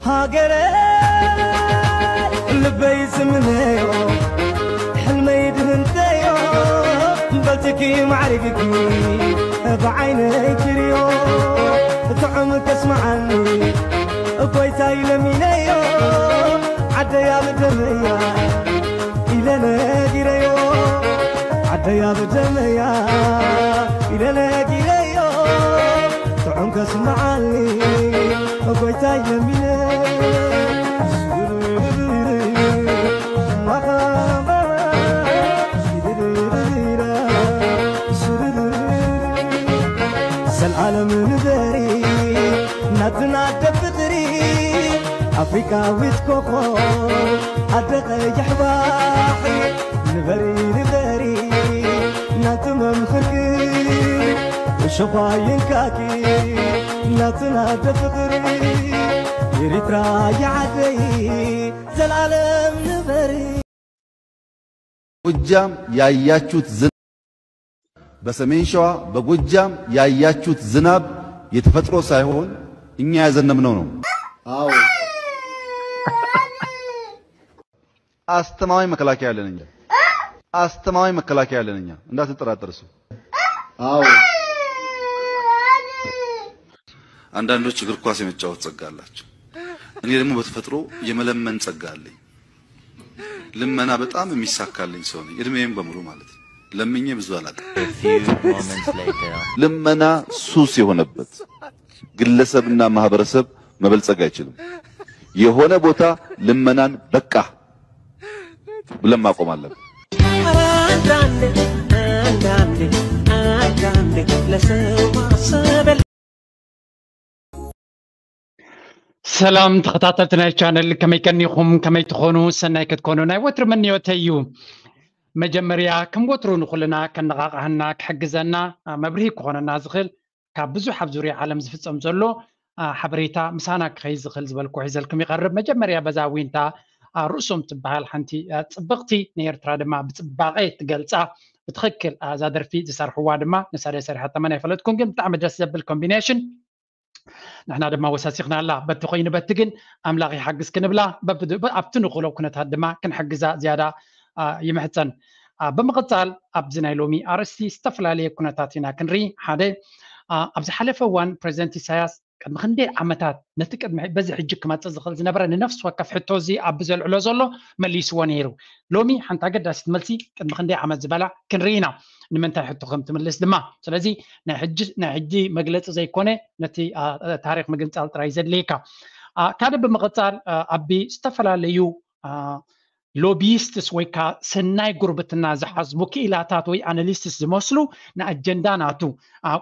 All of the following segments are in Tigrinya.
ሃገረ ልበይ ዝምነዮ ሕልመይ ድህንተዮ በልትኪ ማዕሪግኪ ብዓይነይ ክርዮ ጥዑም ከስምዓኒ ጎይታይ ለሚነዮ ዓደያ ብደመያ ኢለ ነጊረዮ ዓደያ ብደመያ ኢለ ነጊረዮ ጥዑም ከስምዓኒ ጎይታይ ለሚነ ዘልዓለም ንበሪ ናትና ኣደ ፍቕሪ ኣፍሪካዊት ኮኾብ ኣደ ቀይሕ ባሕሪ ንበሪ ንበሪ ናቲ መምህርኪ እሾኳ ይንካኪ ናትና ኣደ ፍቕሪ ኤሪትራ ይዓደይ ዘልዓለም ንበሪ። ጎጃም ያያችሁት ዝናብ በሰሜን ሸዋ በጎጃም ያያችሁት ዝናብ የተፈጥሮ ሳይሆን እኛ ያዘነብነው ነው። አዎ አስተማማኝ መከላከያ አለን እኛ። አስተማማኝ መከላከያ አለን እኛ። እንዳትጠራጠር እሱ። አዎ አንዳንዶች እግር ኳስ የመጫወት ጸጋ አላቸው። እኔ ደግሞ በተፈጥሮ የመለመን ጸጋ አለኝ። ልመና በጣም የሚሳካልኝ ሰው ነኝ። እድሜዬም በሙሉ ማለት ነው። ለምኜ ብዙ አላውቅም። A few moments later. ልመና ሱስ የሆነበት ግለሰብና ማህበረሰብ መበልጸግ አይችልም። የሆነ ቦታ ልመናን በቃ ብለን ማቆም አለብን። አንዳንዴ አንዳንዴ አንዳንዴ ለሰው ማሰብ ሰላም ተኸታተልቲ ናይ ቻነል ከመይ ቀኒኹም ከመይ ትኾኑ ሰናይ ክትኮኑ ናይ ወትሪ ምንዮተይ እዩ። መጀመርያ ከም ወትሩ ንኹልና ከነቓቕሐና ክሕግዘና መብርሂ ክኾነና ዝኽእል ካብ ብዙሕ ኣብ ዙርያ ዓለም ዝፍጸም ዘሎ ሓበሬታ ምሳና ክኸይ ዝኽእል ዝበልኩ ሒዘልኩም ይቐርብ። መጀመርያ በዛ ዊንታ ርእሶም ትበሃል ሓንቲ ጽብቕቲ ንኤርትራ ድማ ብጽባቐ ትገልጻ ብትኽክል እዛ ደርፊ ዝሰርሕዋ ድማ ንሳ ዶ ሰሪሓ ተመን ኣይፈለጥኩን ግን ብጣዕሚ ደስ ዘብል ኮምቢኔሽን ንሕና ድማ ወሳሲኽና ኣላ በቲ ኮይኑ በቲ ግን ኣምላኽ ይሓግዝ ክንብላ ኣብቲ ንኽእሎ ኩነታት ድማ ክንሕግዛ ዝያዳ ይምሕፀን። ብምቕፃል ኣብዚ ናይ ሎሚ ኣርእስቲ ዝተፈላለየ ኩነታት ኢና ክንርኢ። ሓደ ኣብ ዝሓለፈ እዋን ፕሬዚደንት ኢሳያስ ቅድሚ ክንደይ ዓመታት ነቲ ቅድሚ በዚ ሕጂ ክመፅእ ዝኽእል ዝነበረ ንነፍሲ ወከፍ ሕቶ እዚ ኣብ ዘልዕሎ ዘሎ መሊስዎ ነይሩ። ሎሚ ሓንቲ ኣገዳሲት መልሲ ቅድሚ ክንደይ ዓመት ዝበላ ክንርኢ ኢና። ንምንታይ ሕቶ ከም ትምልስ ድማ ስለዚ ናይ ሕጂ ናይ ሕጂ መግለፂ ዘይኮነ ነቲ ታሪክ ምግንፃል ጥራይ ዘድልየካ። ካልእ ብምቕፃል ኣቢ ዝተፈላለዩ ሎቢይስትስ ወይ ከዓ ሰናይ ጉርብትና ዝሓስቡ ክኢላታት ወይ ኣናሊስትስ ዝመስሉ ንኣጀንዳ ናቱ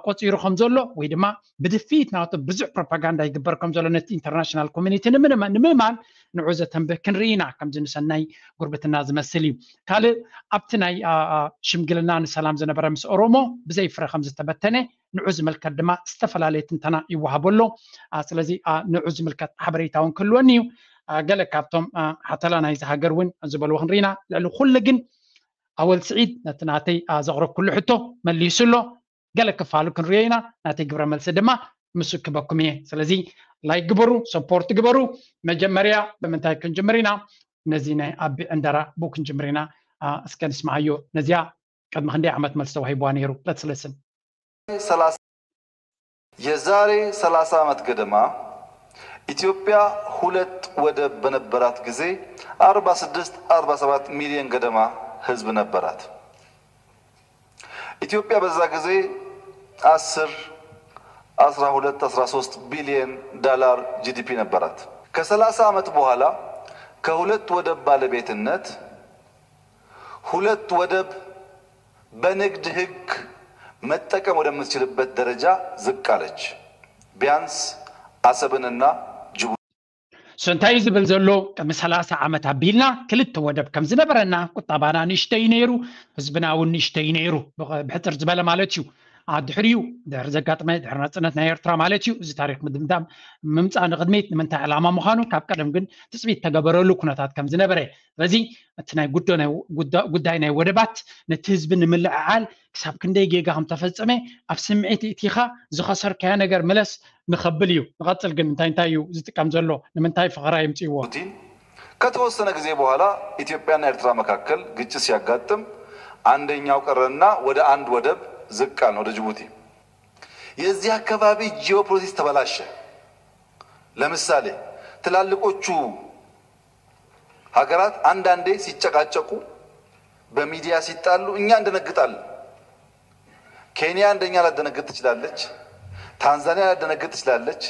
ቆፂሩ ከም ዘሎ ወይ ድማ ብድፍኢት ናቱ ብዙሕ ፕሮፓጋንዳ ይግበር ከም ዘሎ ነቲ ኢንተርናሽናል ኮሚኒቲ ንምእማን ንዑ ዘተንብህ ክንርኢ ኢና። ከምዚ ንሰናይ ጉርብትና ዝመስል እዩ። ካልእ ኣብቲ ናይ ሽምግልና ንሰላም ዝነበረ ምስ ኦሮሞ ብዘይ ፍረ ከም ዝተበተነ ንዑ ዝምልከት ድማ ዝተፈላለየ ትንተና ይወሃቦ ኣሎ። ስለዚ ንዑ ዝምልከት ሓበሬታ እውን ክህልወኒ እዩ። ገለ ካብቶም ሓተላ ናይዚ ሃገር እውን ዝበልዎ ክንርኢና። ልዕሊ ኩሉ ግን ኣወል ስዒድ ነቲ ናተይ ዘቕረብኩሉ ሕቶ መሊሱ ኣሎ። ገለ ክፋሉ ክንሪኦ ኢና። ናተይ ግብረ መልሲ ድማ ምስ ክበኩም እየ። ስለዚ ላይክ ግበሩ፣ ሰፖርት ግበሩ። መጀመርያ ብምንታይ ክንጅምር ኢና? ነዚ ናይ ኣቢ ዕንደራ ቡ ክንጅምር ኢና። እስከ ንስምዓዮ። ነዚያ ቅድሚ ክንደይ ዓመት መልሲ ተዋሂብዋ ነይሩ? ለትስለስን የዛሬ ሠላሳ ዓመት ገደማ ኢትዮጵያ ሁለት ወደብ በነበራት ጊዜ አርባ ስድስት አርባ ሰባት ሚሊዮን ገደማ ህዝብ ነበራት። ኢትዮጵያ በዛ ጊዜ አስር አስራ ሁለት አስራ ሶስት ቢሊዮን ዳላር ጂ ዲ ፒ ነበራት። ከ ሠላሳ ዓመት በኋላ ከሁለት ወደብ ባለቤትነት ሁለት ወደብ በንግድ ህግ መጠቀም ወደምትችልበት ደረጃ ዝቅ አለች። ቢያንስ አሰብንና ጅቡቲ እሱ እንታይ እዩ ዝብል ዘሎ? ቅድሚ ሰላሳ ዓመት ኣቢልና ክልተ ወደብ ከም ዝነበረና፣ ቁጠባና ንእሽተይ ነይሩ፣ ህዝብና እውን ንእሽተይ ነይሩ፣ ብሕፅር ዝበለ ማለት እዩ። ድሕሪኡ ድሕሪ ዘጋጥመ ድሕሪ ናፅነት ናይ ኤርትራ ማለት እዩ። እዚ ታሪክ ምድምዳም ምምፃእ ንቕድሚት ንምንታይ ዕላማ ምዃኑ ካብ ቀደም ግን ትፅቢት ተገበረሉ ኩነታት ከም ዝነበረ። ስለዚ እቲ ናይ ጉዳይ ናይ ወደባት ነቲ ህዝቢ ንምልዕዓል ክሳብ ክንደይ ጌጋ ከም ተፈጸመ ኣብ ስምዒት እቲኻ ዝኸሰርካዮ ነገር ምለስ ንኸብል እዩ። ንቐጽል ግን እንታይ እንታይ እዩ ዝጥቀም ዘሎ? ንምንታይ ፈኸራ የምጽእዎ? ፑቲን ከተወሰነ ጊዜ በኋላ ኢትዮጵያና ኤርትራ መካከል ግጭት ሲያጋጥም አንደኛው ቀረና ወደ አንድ ወደብ ዝቅ አልን፣ ወደ ጅቡቲ። የዚህ አካባቢ ጂኦፖለቲክስ ተበላሸ። ለምሳሌ ትላልቆቹ ሀገራት አንዳንዴ ሲጨቃጨቁ በሚዲያ ሲጣሉ እኛ እንደነግጣለን። ኬንያ እንደኛ ላደነግጥ ትችላለች። ታንዛኒያ ላደነግጥ ትችላለች።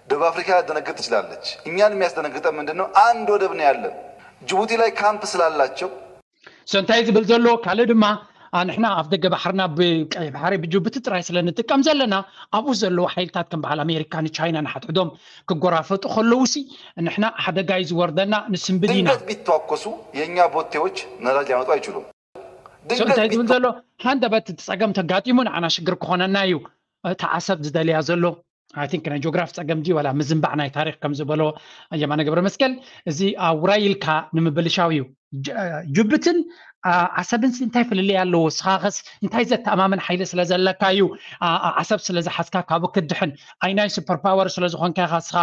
ደቡብ አፍሪካ ላደነግጥ ትችላለች። እኛን የሚያስደነግጠን ምንድን ነው? አንድ ወደብ ነው ያለን። ጅቡቲ ላይ ካምፕ ስላላቸው So እንታይ ዝብል ዘሎ ካልእ ድማ ንሕና ኣፍ ደገ ባሕርና ብቀይ ባሕሪ ብጅቡቲ ጥራይ ስለ ንጥቀም ዘለና ኣብኡ ዘለዉ ሓይልታት ከም በዓል ኣሜሪካን ቻይናን ሓድሕዶም ክጎራፈጡ ከለዉ ሲ ንሕና ሓደጋ እዩ ዝወርደና ንስንብድ ኢና። ድንገት ቢተኳኮሱ የእኛ ቦቴዎች ነዳጅ ሊያመጡ አይችሉም። So እንታይ ዝብል ዘሎ ሃንደበት እቲ ጸገም ተጋጢሙ ንዓና ሽግር ክኾነና እዩ። እቲ ዓሰብ ዝደልያ ዘሎ I think ናይ ጂኦግራፊ ጸገም ድዩ ዋላ ምዝንባዕ ናይ ታሪኽ ከም ዝበሎ የማነ ገብረ መስቀል እዚ ውራይ ኢልካ ንምብልሻው እዩ። ጅቡትን ዓሰብን እንታይ ፍልልይ ኣለዎ? ስኻኸስ እንታይ ዘተኣማምን ሓይሊ ስለ ዘለካ እዩ? ዓሰብ ስለ ዝሓዝካ ካብኡ ክድሕን ኣይናይ ሱፐር ፓወር ስለ ዝኾንካ ኢኻ ስኻ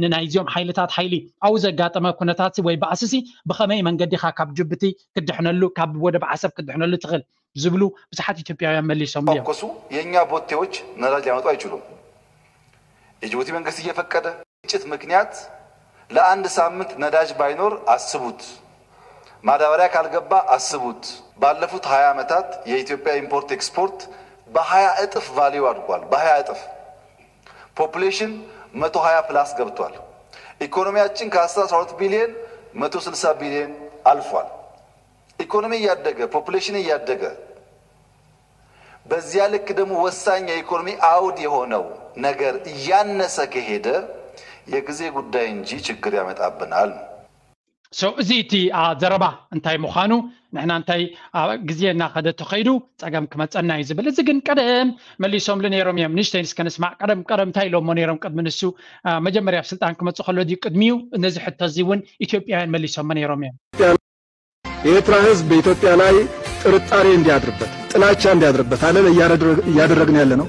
ንናይዚኦም ሓይልታት ሓይሊ ኣብኡ ዘጋጠመ ኩነታት ወይ ባእስሲ ብኸመይ መንገዲ ኢኻ ካብ ጅቡቲ ክድሕነሉ ካብ ወደብ ዓሰብ ክድሕነሉ ትኽእል ዝብሉ ብዙሓት ኢትዮጵያውያን መሊሶም እዮም። ኳኮሱ የእኛ ቦቴዎች ነዳጅ ሊያመጡ አይችሉም። የጅቡቲ መንግስት እየፈቀደ ግጭት ምክንያት ለአንድ ሳምንት ነዳጅ ባይኖር አስቡት። ማዳበሪያ ካልገባ አስቡት። ባለፉት ሃያ ዓመታት የኢትዮጵያ ኢምፖርት ኤክስፖርት በሃያ እጥፍ ቫሊዩ አድጓል። በሃያ እጥፍ ፖፑሌሽን መቶ ሃያ ፕላስ ገብቷል። ኢኮኖሚያችን ከአስር አስራ ሁለት ቢሊዮን መቶ ስልሳ ቢሊዮን አልፏል። ኢኮኖሚ እያደገ ፖፑሌሽን እያደገ በዚያ ልክ ደግሞ ወሳኝ የኢኮኖሚ አውድ የሆነው ነገር እያነሰ ከሄደ የጊዜ ጉዳይ እንጂ ችግር ያመጣብናል። So እዚ እቲ ዘረባ እንታይ ምዃኑ ንሕና እንታይ ግዜ እናኸደ ተኸይዱ ጸገም ክመጸና እዩ ዝብል። እዚ ግን ቀደም መሊሶምሉ ነይሮም እዮም። ንእሽተይ እስከ ንስማዕ። ቀደም ቀደም እንታይ ኢሎሞ ነይሮም ቅድሚ ንሱ መጀመርያ ኣብ ስልጣን ክመጽእ ከሎ ድዩ ቅድሚኡ? ነዚ ሕቶ እዚ እውን ኢትዮጵያውያን መሊሶሞ ነይሮም እዮም። የኤርትራ ህዝብ በኢትዮጵያ ላይ ጥርጣሬ እንዲያድርበት፣ ጥላቻ እንዲያድርበት አለ እያደረግን ያለ ነው።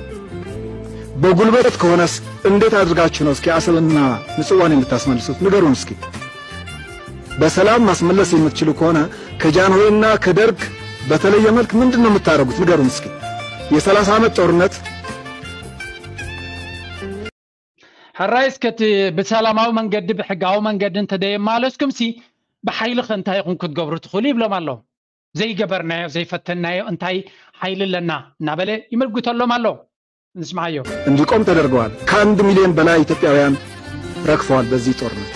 በጉልበት ከሆነስ እንዴት አድርጋችሁ ነው እስኪ አሰብና ምጽዋን የምታስመልሱት? ንገሩን እስኪ። በሰላም ማስመለስ የምትችሉ ከሆነ ከጃንሆይና ከደርግ በተለየ መልክ ምንድን ነው የምታደርጉት? ንገሩን እስኪ። የሰላሳ ዓመት ጦርነት ሕራይ እስከ እቲ ብሰላማዊ መንገዲ ብሕጋዊ መንገዲ እንተደየማለስኩም ሲ ብሓይሊ ከ እንታይ ኢኹም ክትገብሩ ትኽእሉ ይብሎም ኣለዉ። ዘይገበርናዮ ዘይፈተንናዮ እንታይ ሓይሊ ኣለና እናበለ ይምልግተሎም ኣሎ። ንስምዓዮ። እንዲቆም ተደርገዋል። ከአንድ ሚሊዮን በላይ ኢትዮጵያውያን ረግፈዋል በዚህ ጦርነት።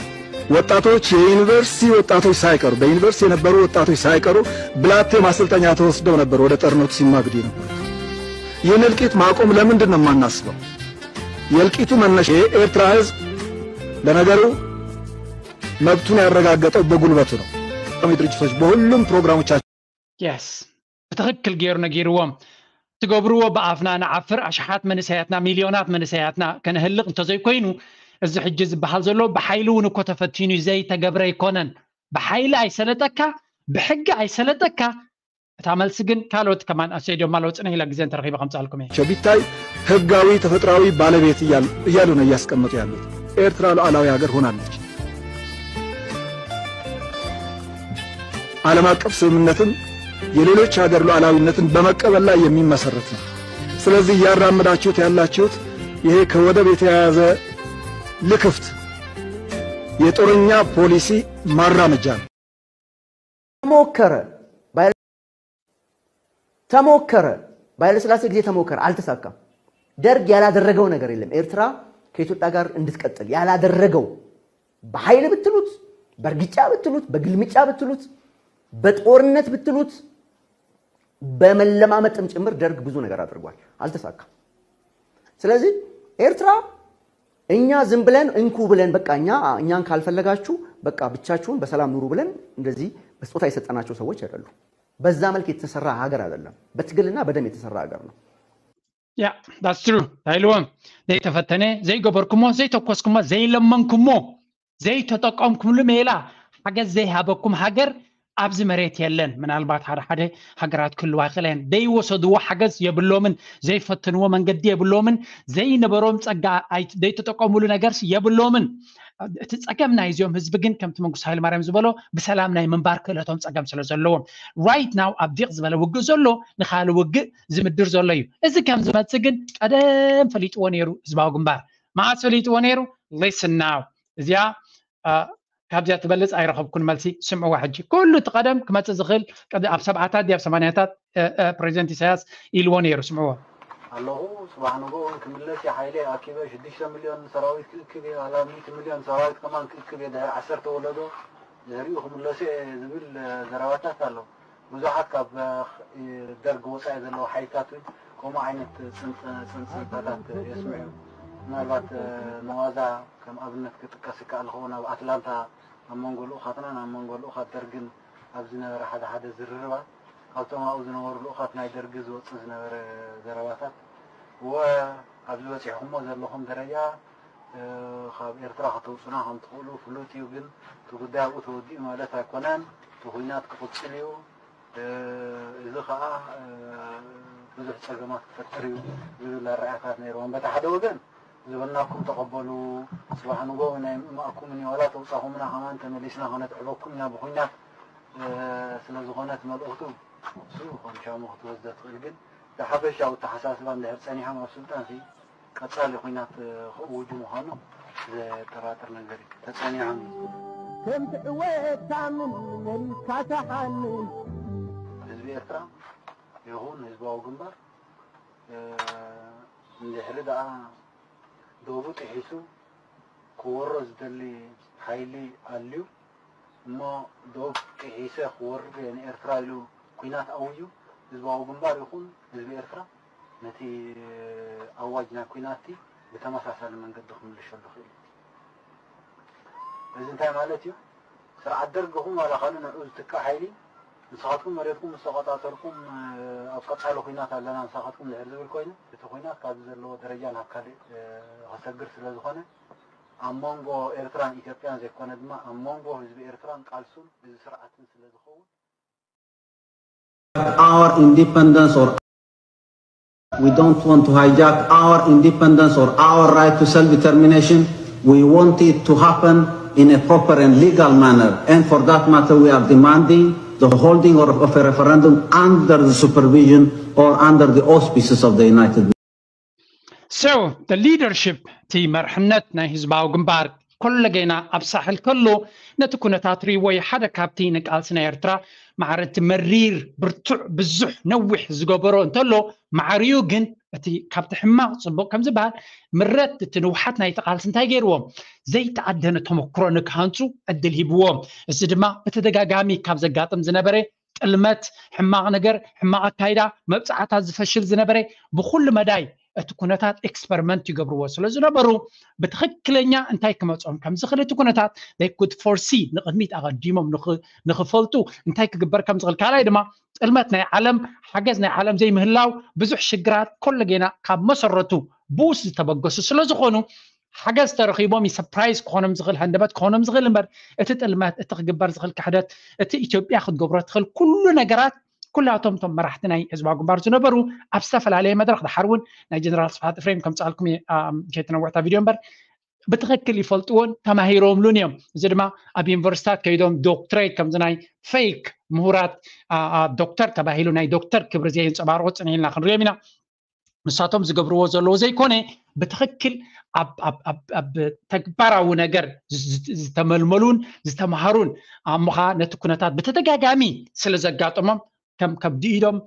ወጣቶች የዩኒቨርሲቲ ወጣቶች ሳይቀሩ በዩኒቨርሲቲ የነበሩ ወጣቶች ሳይቀሩ ብላቴ ማሰልጠኛ ተወስደው ነበር ወደ ጦርነቱ ሲማግዱ የነበሩት። ይህን እልቂት ማቆም ለምንድን ነው የማናስበው? የእልቂቱ መነሻ የኤርትራ ህዝብ ለነገሩ መብቱን ያረጋገጠው በጉልበቱ ነው። ድርጅቶች በሁሉም ፕሮግራሞቻቸው Yes ብትኽክል ገይሩ ነጊርዎም። ትገብርዎ ብኣፍና ንዓፍር ኣሽሓት መንእሰያትና ሚልዮናት መንእሰያትና ከነህልቕ እንተዘይኮይኑ እዚ ሕጂ ዝበሃል ዘሎ ብሓይሊ እውን እኮ ተፈቲኑ ዘይተገብረ ኣይኮነን። ብሓይሊ ኣይሰለጠካ ብሕጊ ኣይሰለጠካ እታ መልሲ ግን ካልኦት ከማን ኣሰይዶም ኣለዉ ጽንሕ ኢለ ግዜ እንተረኺበ ከምጻልኩም እየ። ቢታይ ህጋዊ ተፈጥሯዊ ባለቤት እያሉ ነው እያስቀመጡ ያሉት። ኤርትራ ሉዓላዊ ሀገር ሆናለች። ዓለም አቀፍ ስምምነትም የሌሎች ሀገር ሉዓላዊነትን በመቀበል ላይ የሚመሰረት ነው። ስለዚህ እያራመዳችሁት ያላችሁት ይሄ ከወደብ የተያያዘ ልክፍት የጦረኛ ፖሊሲ ማራመጃ ነው። ተሞከረ ተሞከረ በኃይለስላሴ ጊዜ ተሞከረ፣ አልተሳካም። ደርግ ያላደረገው ነገር የለም። ኤርትራ ከኢትዮጵያ ጋር እንድትቀጥል ያላደረገው በኃይል ብትሉት፣ በእርግጫ ብትሉት፣ በግልምጫ ብትሉት፣ በጦርነት ብትሉት፣ በመለማመጥም ጭምር ደርግ ብዙ ነገር አድርጓል፣ አልተሳካም። ስለዚህ ኤርትራ እኛ ዝም ብለን እንኩ ብለን በቃ እኛ እኛን ካልፈለጋችሁ በቃ ብቻችሁን በሰላም ኑሩ ብለን እንደዚህ በስጦታ የሰጠናቸው ሰዎች አይደሉም። በዛ መልክ የተሰራ ሀገር አይደለም። በትግልና በደም የተሰራ ሀገር ነው። Yeah, that's true. እንታይ ኢልዎም? ዘይተፈተነ፣ ዘይገበርኩሞ፣ ዘይተኮስኩሞ፣ ዘይለመንኩሞ፣ ዘይተጠቀምኩምሉ ሜላ ሓገዝ ዘይሃበኩም ሃገር ኣብዚ መሬት የለን። ምናልባት ሓደ ሓደ ሃገራት ክህልዋ ይኽእላ እየን። ዘይወሰድዎ ሓገዝ የብሎምን፣ ዘይፈተንዎ መንገዲ የብሎምን፣ ዘይነበሮም ጸጋ ኣይ- ዘይተጠቀምሉ ነገር የብሎምን። እቲ ጸገም ናይዚኦም ህዝቢ ግን ከምቲ መንግስቱ ሃይለማርያም ዝበሎ ብሰላም ናይ ምንባር ክእለቶም ጸገም ስለ ዘለዎም right now ኣብ ዲቕ ዝበለ ውግእ ዘሎ ንኻል ውግእ ዝምድር ዘሎ እዩ። እዚ ከም ዝመጽእ ግን ቀደም ፈሊጥዎ ነይሩ ህዝባዊ ግንባር። መዓስ ፈሊጥዎ ነይሩ? Listen now። እዚኣ ካብዚኣ ትበልፅ ኣይረኸብኩን መልሲ። ስምዕዋ ሕጂ። ኩሉ እቲ ቀደም ክመፅእ ዝኽእል ኣብ ሰብዓታት ድያ ኣብ ሰማንያታት ፕሬዚደንት ኢሳያስ ኢልዎ ነይሩ። ስምዕዎ። ኣለኹ። ፅባሕ ንጎ እውን ክምለስ እየ፣ ሓይለ ኣኪበ ሽዱሽተ ሚልዮን ሰራዊት ክእክብ እየ፣ ዋላ ሚእቲ ሚልዮን ሰራዊት ከማን ክእክብ እየ ድሕሪ ዓሰርተ ወለዶ ድሕሪኡ ክምለስ እየ ዝብል ዘረባታት ኣሎ። ብዙሓት ካብ ደርግ ወፃኢ ዘለዉ ሓይልታት እውን ከምኡ ዓይነት ፅንፅንታታት የስምዑ እዮም። ምናልባት ንዋዛ ከም ኣብነት ክጥቀስ ይከኣል ክኸውን ኣብ ኣትላንታ ኣብ መንጎ ልኡኻትናን ኣብ መንጎ ልኡኻት ደርግን ኣብ ዝነበረ ሓደ ሓደ ዝርርባት ካብቶም ኣብኡ ዝነበሩ ልኡኻት ናይ ደርጊ ዝወፅእ ዝነበረ ዘረባታት እወ ኣብዚ በፂሕኩሞ ዘለኹም ደረጃ ካብ ኤርትራ ከተውፁና ከም ትኽእሉ ፍሉጥ እዩ፣ ግን እቲ ጉዳይ ኣብኡ ተወዲኡ ማለት ኣይኮነን፣ እቲ ኹናት ክቕፅል እዩ፣ እዚ ከዓ ብዙሕ ፀገማት ክፈጥር እዩ ዝብል ኣረኣእያታት ነይርዎም። በቲ ሓደ ወገን ዝበልናኩም ተቐበሉ፣ ፅባሕ ንጎ ናይ ምእማእኩም እኒ ዋላ ተውፃኹምና ከማን ተመሊስና ከነትዕበኩም ኢና ብኹናት ስለ ዝኾነት መልእኽቱ እሱ ከም ሻሙ ክትወስዶ ትኽእል፣ ግን እቲ ሓፈሻዊ ኣተሓሳስባ እንድሕር ፀኒሖም ኣብ ስልጣን ሲ ቀፃሊ ኹናት ክእውጁ ምዃኑ ዘጠራጥር ነገር እዩ። ተፀኒሖም እዩ። ከም ትዕወት ታምን መሊስካ ተሓንን። ህዝቢ ኤርትራ ይኹን ህዝባዊ ግንባር እንድሕሪ ደኣ ዶቡ ጥሒሱ ክወሮ ዝደሊ ሓይሊ ኣልዩ እሞ ዶብ ጥሒሰ ክወርር እየ ንኤርትራ ኢሉ ኲናት ኣውዩ ህዝባዊ ግንባር ይኹን ህዝቢ ኤርትራ ነቲ ኣዋጅ ናይ ኲናትቲ ብተመሳሳሊ መንገዲ ክምልሸሉ ይኽእል እዩ። እዚ እንታይ ማለት እዩ? ስርዓት ደርግ ይኹን ዋላ ካልእ ንዕኡ ዝትካእ ሓይሊ ንስኻትኩም መሬትኩም ምስ ተቖጻጸርኩም ኣብ ቀጻሊ ኹናት ኣለና ንስኻትኩም ድሕር ዝብል ኮይኑ እቲ ኹናት ካብዚ ዘለዎ ደረጃ ናብ ካልእ ክሰግር ስለ ዝኾነ ኣብ መንጎ ኤርትራን ኢትዮጵያን ዘይኮነ ድማ ኣብ መንጎ ህዝቢ ኤርትራን ቃልሱን እዚ ስርዓትን ስለ ዝኸውን our independence or we don't want to hijack our independence or our right to self-determination. We want it to happen in a proper and legal manner. And for that matter, we are demanding the holding of, of a referendum under the supervision or under the auspices of the United Nations. So, the leadership, እቲ መርሕነት ናይ ህዝባዊ ግንባር ኮለጌና ኣብ ሳሕል ከሎ ነቲ ኩነታት ርእይዎ እዩ። ሓደ ካብቲ ንቃልሲ ናይ ኤርትራ ማዕረ እቲ መሪር ብርቱዕ ብዙሕ ነዊሕ ዝገበሮ እንተሎ ማዕሪኡ ግን እቲ ካብቲ ሕማቕ ፅቡቕ ከም ዝበሃል ምረት እቲ ንውሓት ናይቲ ቃልሲ እንታይ ገይርዎም? ዘይተኣደነ ተመክሮ ንክሃንፁ ዕድል ሂብዎም። እዚ ድማ ብተደጋጋሚ ካብ ዘጋጥም ዝነበረ ጥልመት፣ ሕማቕ ነገር፣ ሕማቕ ኣካይዳ፣ መብፃዕታት ዝፈሽል ዝነበረ ብኩሉ መዳይ እቲ ኩነታት ኤክስፐሪመንት ይገብርዎ ስለ ዝነበሩ ብትኽክለኛ እንታይ ክመፅኦም ከም ዝኽእል እቲ ኩነታት they could foresee ንቕድሚት ኣቐዲሞም ንኽፈልጡ እንታይ ክግበር ከም ዝኽእል ካልኣይ ድማ ጥልመት ናይ ዓለም ሓገዝ ናይ ዓለም ዘይምህላው ብዙሕ ሽግራት ኮሎ ጌና ካብ መሰረቱ ብኡስ ዝተበገሱ ስለ ዝኾኑ ሓገዝ ተረኺቦም እዩ ሰፕራይዝ ክኾኖም ዝኽእል ሃንደበት ክኾኖም ዝኽእል እምበር እቲ ጥልመት እቲ ክግበር ዝኽእል ክሕደት እቲ ኢትዮጵያ ክትገብሮ ትኽእል ኩሉ ነገራት ኩላቶም እቶም መራሕቲ ናይ ህዝባዊ ግንባር ዝነበሩ ኣብ ዝተፈላለየ መድረክ ድሓር እውን ናይ ጀነራል ስብሓት ኤፍሬም ከምፅኣልኩም ከይተነውሕታ ቪድዮ እምበር ብትኽክል ይፈልጥዎን ተማሂሮምሉን እዮም። እዚ ድማ ኣብ ዩኒቨርሲታት ከይዶም ዶክትሬት ከምዚ ናይ ፌክ ምሁራት ዶክተር ተባሂሉ ናይ ዶክተር ክብሪ ዘየንፀባርቑ ፅን ኢልና ክንሪኦም ኢና። ንሳቶም ዝገብርዎ ዘለዎ ዘይኮነ ብትኽክል ኣብ ተግባራዊ ነገር ዝተመልመሉን ዝተምሃሩን ኣሞ ከዓ ነቲ ኩነታት ብተደጋጋሚ ስለ ዘጋጠሞም ከም ከብዲ ኢዶም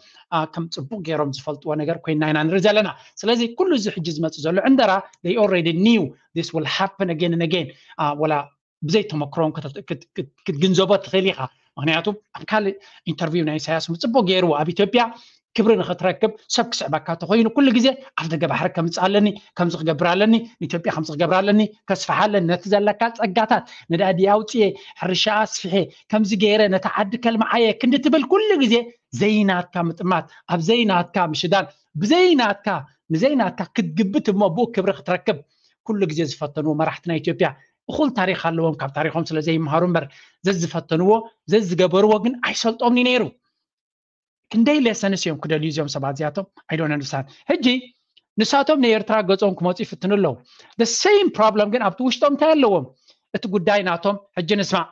ከም ፅቡቅ ገይሮም ዝፈልጥዎ ነገር ኮይና ኢና ንርኢ ዘለና። ስለዚ ኩሉ እዚ ሕጂ ዝመፅእ ዘሎ ዕንደራ they already knew this will happen again and again ወላ ብዘይ ተመክሮም ክትግንዘቦ ትኽእል ኢኻ። ምክንያቱ ኣብ ካልእ ኢንተርቪው ናይ ኢሳያስ እውን ፅቡቅ ገይርዎ ኣብ ኢትዮጵያ ክብሪ ንክትረክብ ሰብ ክስዕበካ ተኮይኑ ኩሉ ግዜ ኣፍ ደገ ባሕሪ ከምፅእ ኣለኒ ከምዚ ክገብር ኣለኒ ንኢትዮጵያ ከምዚ ክገብር ኣለኒ ከስፍሓ ኣለኒ ነቲ ዘለካ ፀጋታት ነዳዲ ኣውፅኤ ሕርሻ ኣስፍሐ ከምዚ ገይረ ነቲ ዓዲ ከልምዓየ ክንዲ ትብል ኩሉ ግዜ ዘይናትካ ምጥማት ኣብ ዘይናትካ ምሽዳን ብዘይናትካ ንዘይናትካ ክትግብት እሞ ብኡ ክብሪ ክትረክብ ኩሉ ግዜ ዝፈተንዎ መራሕትና ኢትዮጵያ እኹል ታሪኽ ኣለዎም። ካብ ታሪኾም ስለ ዘይመሃሩ እምበር ዘዝፈተንዎ ዘዝገበርዎ ግን ኣይሰልጦምን እዩ ነይሩ። ክንደይ ሌሰንስ እዮም ክደልዩ እዚኦም ሰባት እዚኣቶም? I don't understand። ሕጂ ንሳቶም ንኤርትራ ገጾም ክመፁ ይፍትኑ ኣለዉ። The same problem ግን ኣብቲ ውሽጦም እንታይ ኣለዎም? እቲ ጉዳይ ናቶም ሕጂ ንስማዕ።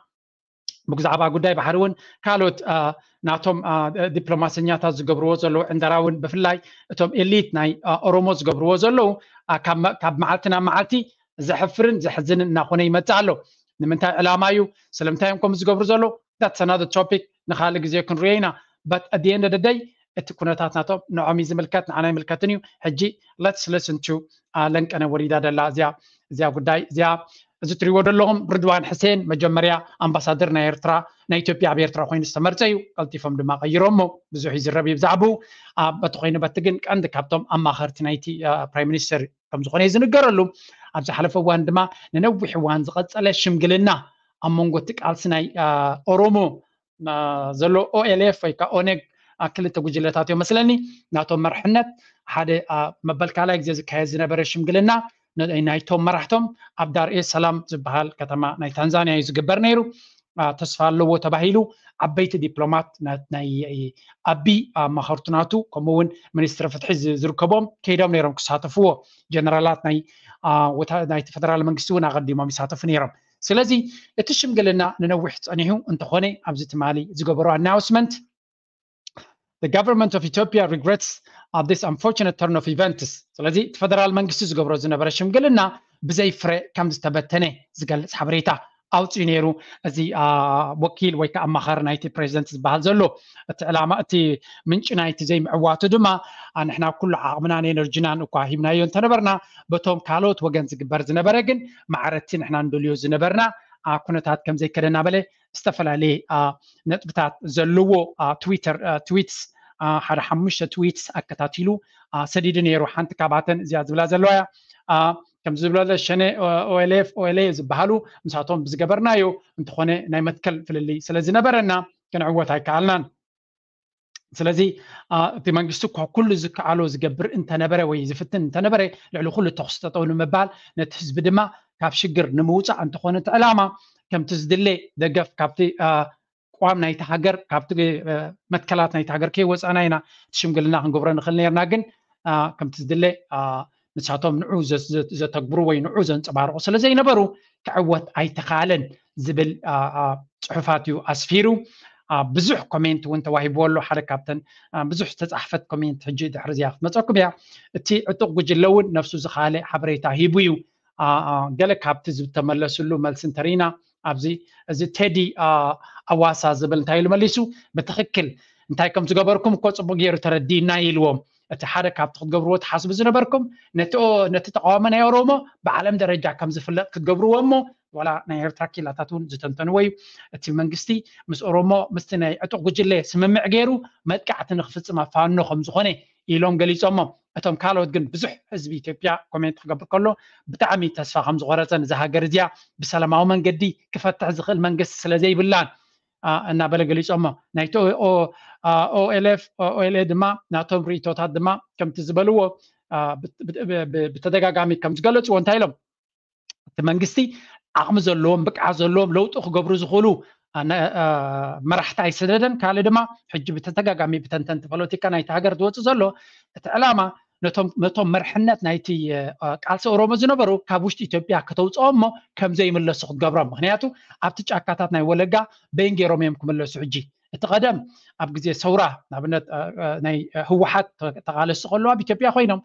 ብዛዕባ ጉዳይ ባሕሪ እውን ካልኦት ናቶም ዲፕሎማሰኛታት ዝገብርዎ ዘለዉ ዕንደራ እውን ብፍላይ እቶም ኤሊት ናይ ኦሮሞ ዝገብርዎ ዘለዉ ካብ መዓልቲ ናብ መዓልቲ ዘሕፍርን ዘሕዝንን እናኾነ ይመፅእ ኣሎ። ንምንታይ ዕላማ እዩ? ስለምንታይ እዮም ከምኡ ዝገብሩ ዘለዉ? That's another topic፣ ንካልእ ግዜ ክንሪኦ ኢና። But at the end of the day እቲ ኩነታት ናቶም ንዖም እዩ ዝምልከት፣ ንዓና ይምልከትን እዩ። ሕጂ let's listen to ለንቀነ ወሪዳ ደላ እዚኣ እዚኣ ጉዳይ እዚኣ። እዚ ትሪእዎ ዘለኹም ርድዋን ሕሴን መጀመርያ ኣምባሳደር ናይ ኤርትራ ናይ ኢትዮጵያ ኣብ ኤርትራ ኮይኑ ዝተመርፀ እዩ። ቀልጢፎም ድማ ቀይሮሞ ብዙሕ ይዝረብ እዩ ብዛዕባኡ። በቲ ኮይኑ በቲ ግን ቀንዲ ካብቶም ኣማኸርቲ ናይቲ ፕራይም ሚኒስተር ከም ዝኾነ እዩ ዝንገረሉ። ኣብ ዝሓለፈ እዋን ድማ ንነዊሕ እዋን ዝቐፀለ ሽምግልና ኣብ መንጎ እቲ ቃልሲ ናይ ኦሮሞ ዘሎ ኦኤልኤፍ ወይ ከዓ ኦነግ ክልተ ጉጅለታት እዮም መስለኒ ናቶም መርሕነት ሓደ መበል ካልኣይ ግዜ ዝካየድ ዝነበረ ሽምግልና ናይቶም መራሕቶም ኣብ ዳር ኤስ ሰላም ዝበሃል ከተማ ናይ ታንዛንያ እዩ ዝግበር ነይሩ። ተስፋ ኣለዎ ተባሂሉ ዓበይቲ ዲፕሎማት ናይ ኣቢ ኣማኸርቱ ናቱ ከምኡ እውን ሚኒስትሪ ፍትሒ ዝርከቦም ከይዶም ነይሮም ክሳተፍዎ። ጀነራላት ናይ ናይቲ ፈደራል መንግስቲ እውን ኣቐዲሞም ይሳተፉ ነይሮም። ስለዚ እቲ ሽምግልና ንነዊሕ ፀኒሑ እንተኾነ ኣብዚ ትማሊ ዝገበሩ ኣናውስመንት the government of Ethiopia regrets this unfortunate turn of events። ስለዚ እቲ ፈደራል መንግስቲ ዝገብሮ ዝነበረ ሽምግልና ብዘይ ፍረ ከም ዝተበተነ ዝገልፅ ሓበሬታ ኣውፅኡ ነይሩ። እዚ ወኪል ወይ ከዓ ኣማኻሪ ናይቲ ፕሬዚደንት ዝበሃል ዘሎ እቲ ዕላማ እቲ ምንጪ ናይቲ ዘይምዕዋቱ ድማ ንሕና ኩሉ ዓቕምናን ኤነርጂናን እኳ ሂብናዮ እንተነበርና በቶም ካልኦት ወገን ዝግበር ዝነበረ ግን ማዕረቲ ንሕና ንደልዮ ዝነበርና ኩነታት ከም ዘይከደ እናበለ ዝተፈላለየ ነጥብታት ዘለዎ ትዊተር ትዊትስ ሓደ ሓሙሽተ ትዊትስ ኣከታቲሉ ሰዲዱ ነይሩ። ሓንቲ ካብኣተን እዚኣ ዝብላ ዘለዋ እያ። ከም ዝብሎ ሸነ ኦኤልኤፍ ኦኤልኤ ዝበሃሉ ምሳቶም ብዝገበርናዮ እንተኾነ ናይ መትከል ፍልልይ ስለ ዝነበረና ክንዕወት ኣይከኣልናን። ስለዚ እቲ መንግስቲ እኳ ኩሉ ዝከኣሎ ዝገብር እንተነበረ ወይ ዝፍትን እንተነበረ ልዕሊ ኩሉ ተኹሲ ጠጠው ንምባል ነቲ ህዝቢ ድማ ካብ ሽግር ንምውፃእ እንተኾነ እቲ ዕላማ ከምቲ ዝድለ ደገፍ ካብቲ ቋም ናይቲ ሃገር ካብቲ መትከላት ናይቲ ሃገር ከይወፃና ኢና እቲ ሽምግልና ክንገብሮ ንኽእል ነርና። ግን ከምቲ ዝድለ ንሳቶም ንዑ ዘተግብሩ ወይ ንዑ ዘንፀባርቑ ስለ ዘይነበሩ ክዕወት ኣይተኻለን ዝብል ፅሑፋት እዩ ኣስፊሩ። ብዙሕ ኮሜንት እውን ተዋሂብዎ ኣሎ። ሓደ ካብተን ብዙሕ ዝተፃሕፈት ኮሜንት ሕጂ ድሕሪ እዚኣ ክትመፀኩም እያ። እቲ ዕጡቕ ጉጅለ እውን ነፍሱ ዝኻለ ሓበሬታ ሂቡ እዩ። ገለ ካብቲ ዝተመለስሉ መልሲ እንተሪኢና ኣብዚ እዚ ቴዲ ኣዋሳ ዝብል እንታይ ኢሉ መሊሱ? ብትኽክል እንታይ ከም ዝገበርኩም እኮ ፅቡቅ ገይሩ ተረዲእና ኢልዎም። እቲ ሓደ ካብቲ ክትገብርዎ ትሓስቡ ዝነበርኩም ነቲ ተቃዋሚ ናይ ኦሮሞ ብዓለም ደረጃ ከም ዝፍለጥ ክትገብርዎ እሞ ዋላ ናይ ኤርትራ ኪላታት እውን ዝተንተንዎ እዩ። እቲ መንግስቲ ምስ ኦሮሞ ምስቲ ናይ ዕጡቅ ጉጅለ ስምምዕ ገይሩ መጥቃዕቲ ንክፍፅም ኣብ ፋኖ ከም ዝኾነ ኢሎም ገሊፆሞ። እቶም ካልኦት ግን ብዙሕ ህዝቢ ኢትዮጵያ ኮሜንት ክገብር ከሎ ብጣዕሚ ተስፋ ከም ዝቆረፀን እዛ ሃገር እዚኣ ብሰላማዊ መንገዲ ክፈትሕ ዝኽእል መንግስቲ ስለ ዘይብላን እናበለ ገሊፆሞ። ናይቲ ኦኤልኤፍ ኦኤልኤ ድማ ናቶም ርእቶታት ድማ ከምቲ ዝበልዎ ብተደጋጋሚ ከም ዝገለፅዎ እንታይ ኢሎም እቲ መንግስቲ ዓቕሚ ዘለዎም ብቅዓት ዘለዎም ለውጢ ክገብሩ ዝኽእሉ መራሕቲ ኣይሰደደን። ካልእ ድማ ሕጂ ብተደጋጋሚ ብተንተንቲ ፖለቲካ ናይቲ ሃገር ዝወፅእ ዘሎ እቲ ዕላማ ነቶም መርሕነት ናይቲ ቃልሲ ኦሮሞ ዝነበሩ ካብ ውሽጢ ኢትዮጵያ ከተውፅኦም እሞ ከም ዘይምለሱ ክትገብሮም። ምክንያቱ ኣብቲ ጫካታት ናይ ወለጋ በይን ገይሮም እዮም ክምለሱ። ሕጂ እቲ ቀደም ኣብ ግዜ ሰውራ ንኣብነት ናይ ህወሓት ተቃለስቲ ከለዉ ኣብ ኢትዮጵያ ኮይኖም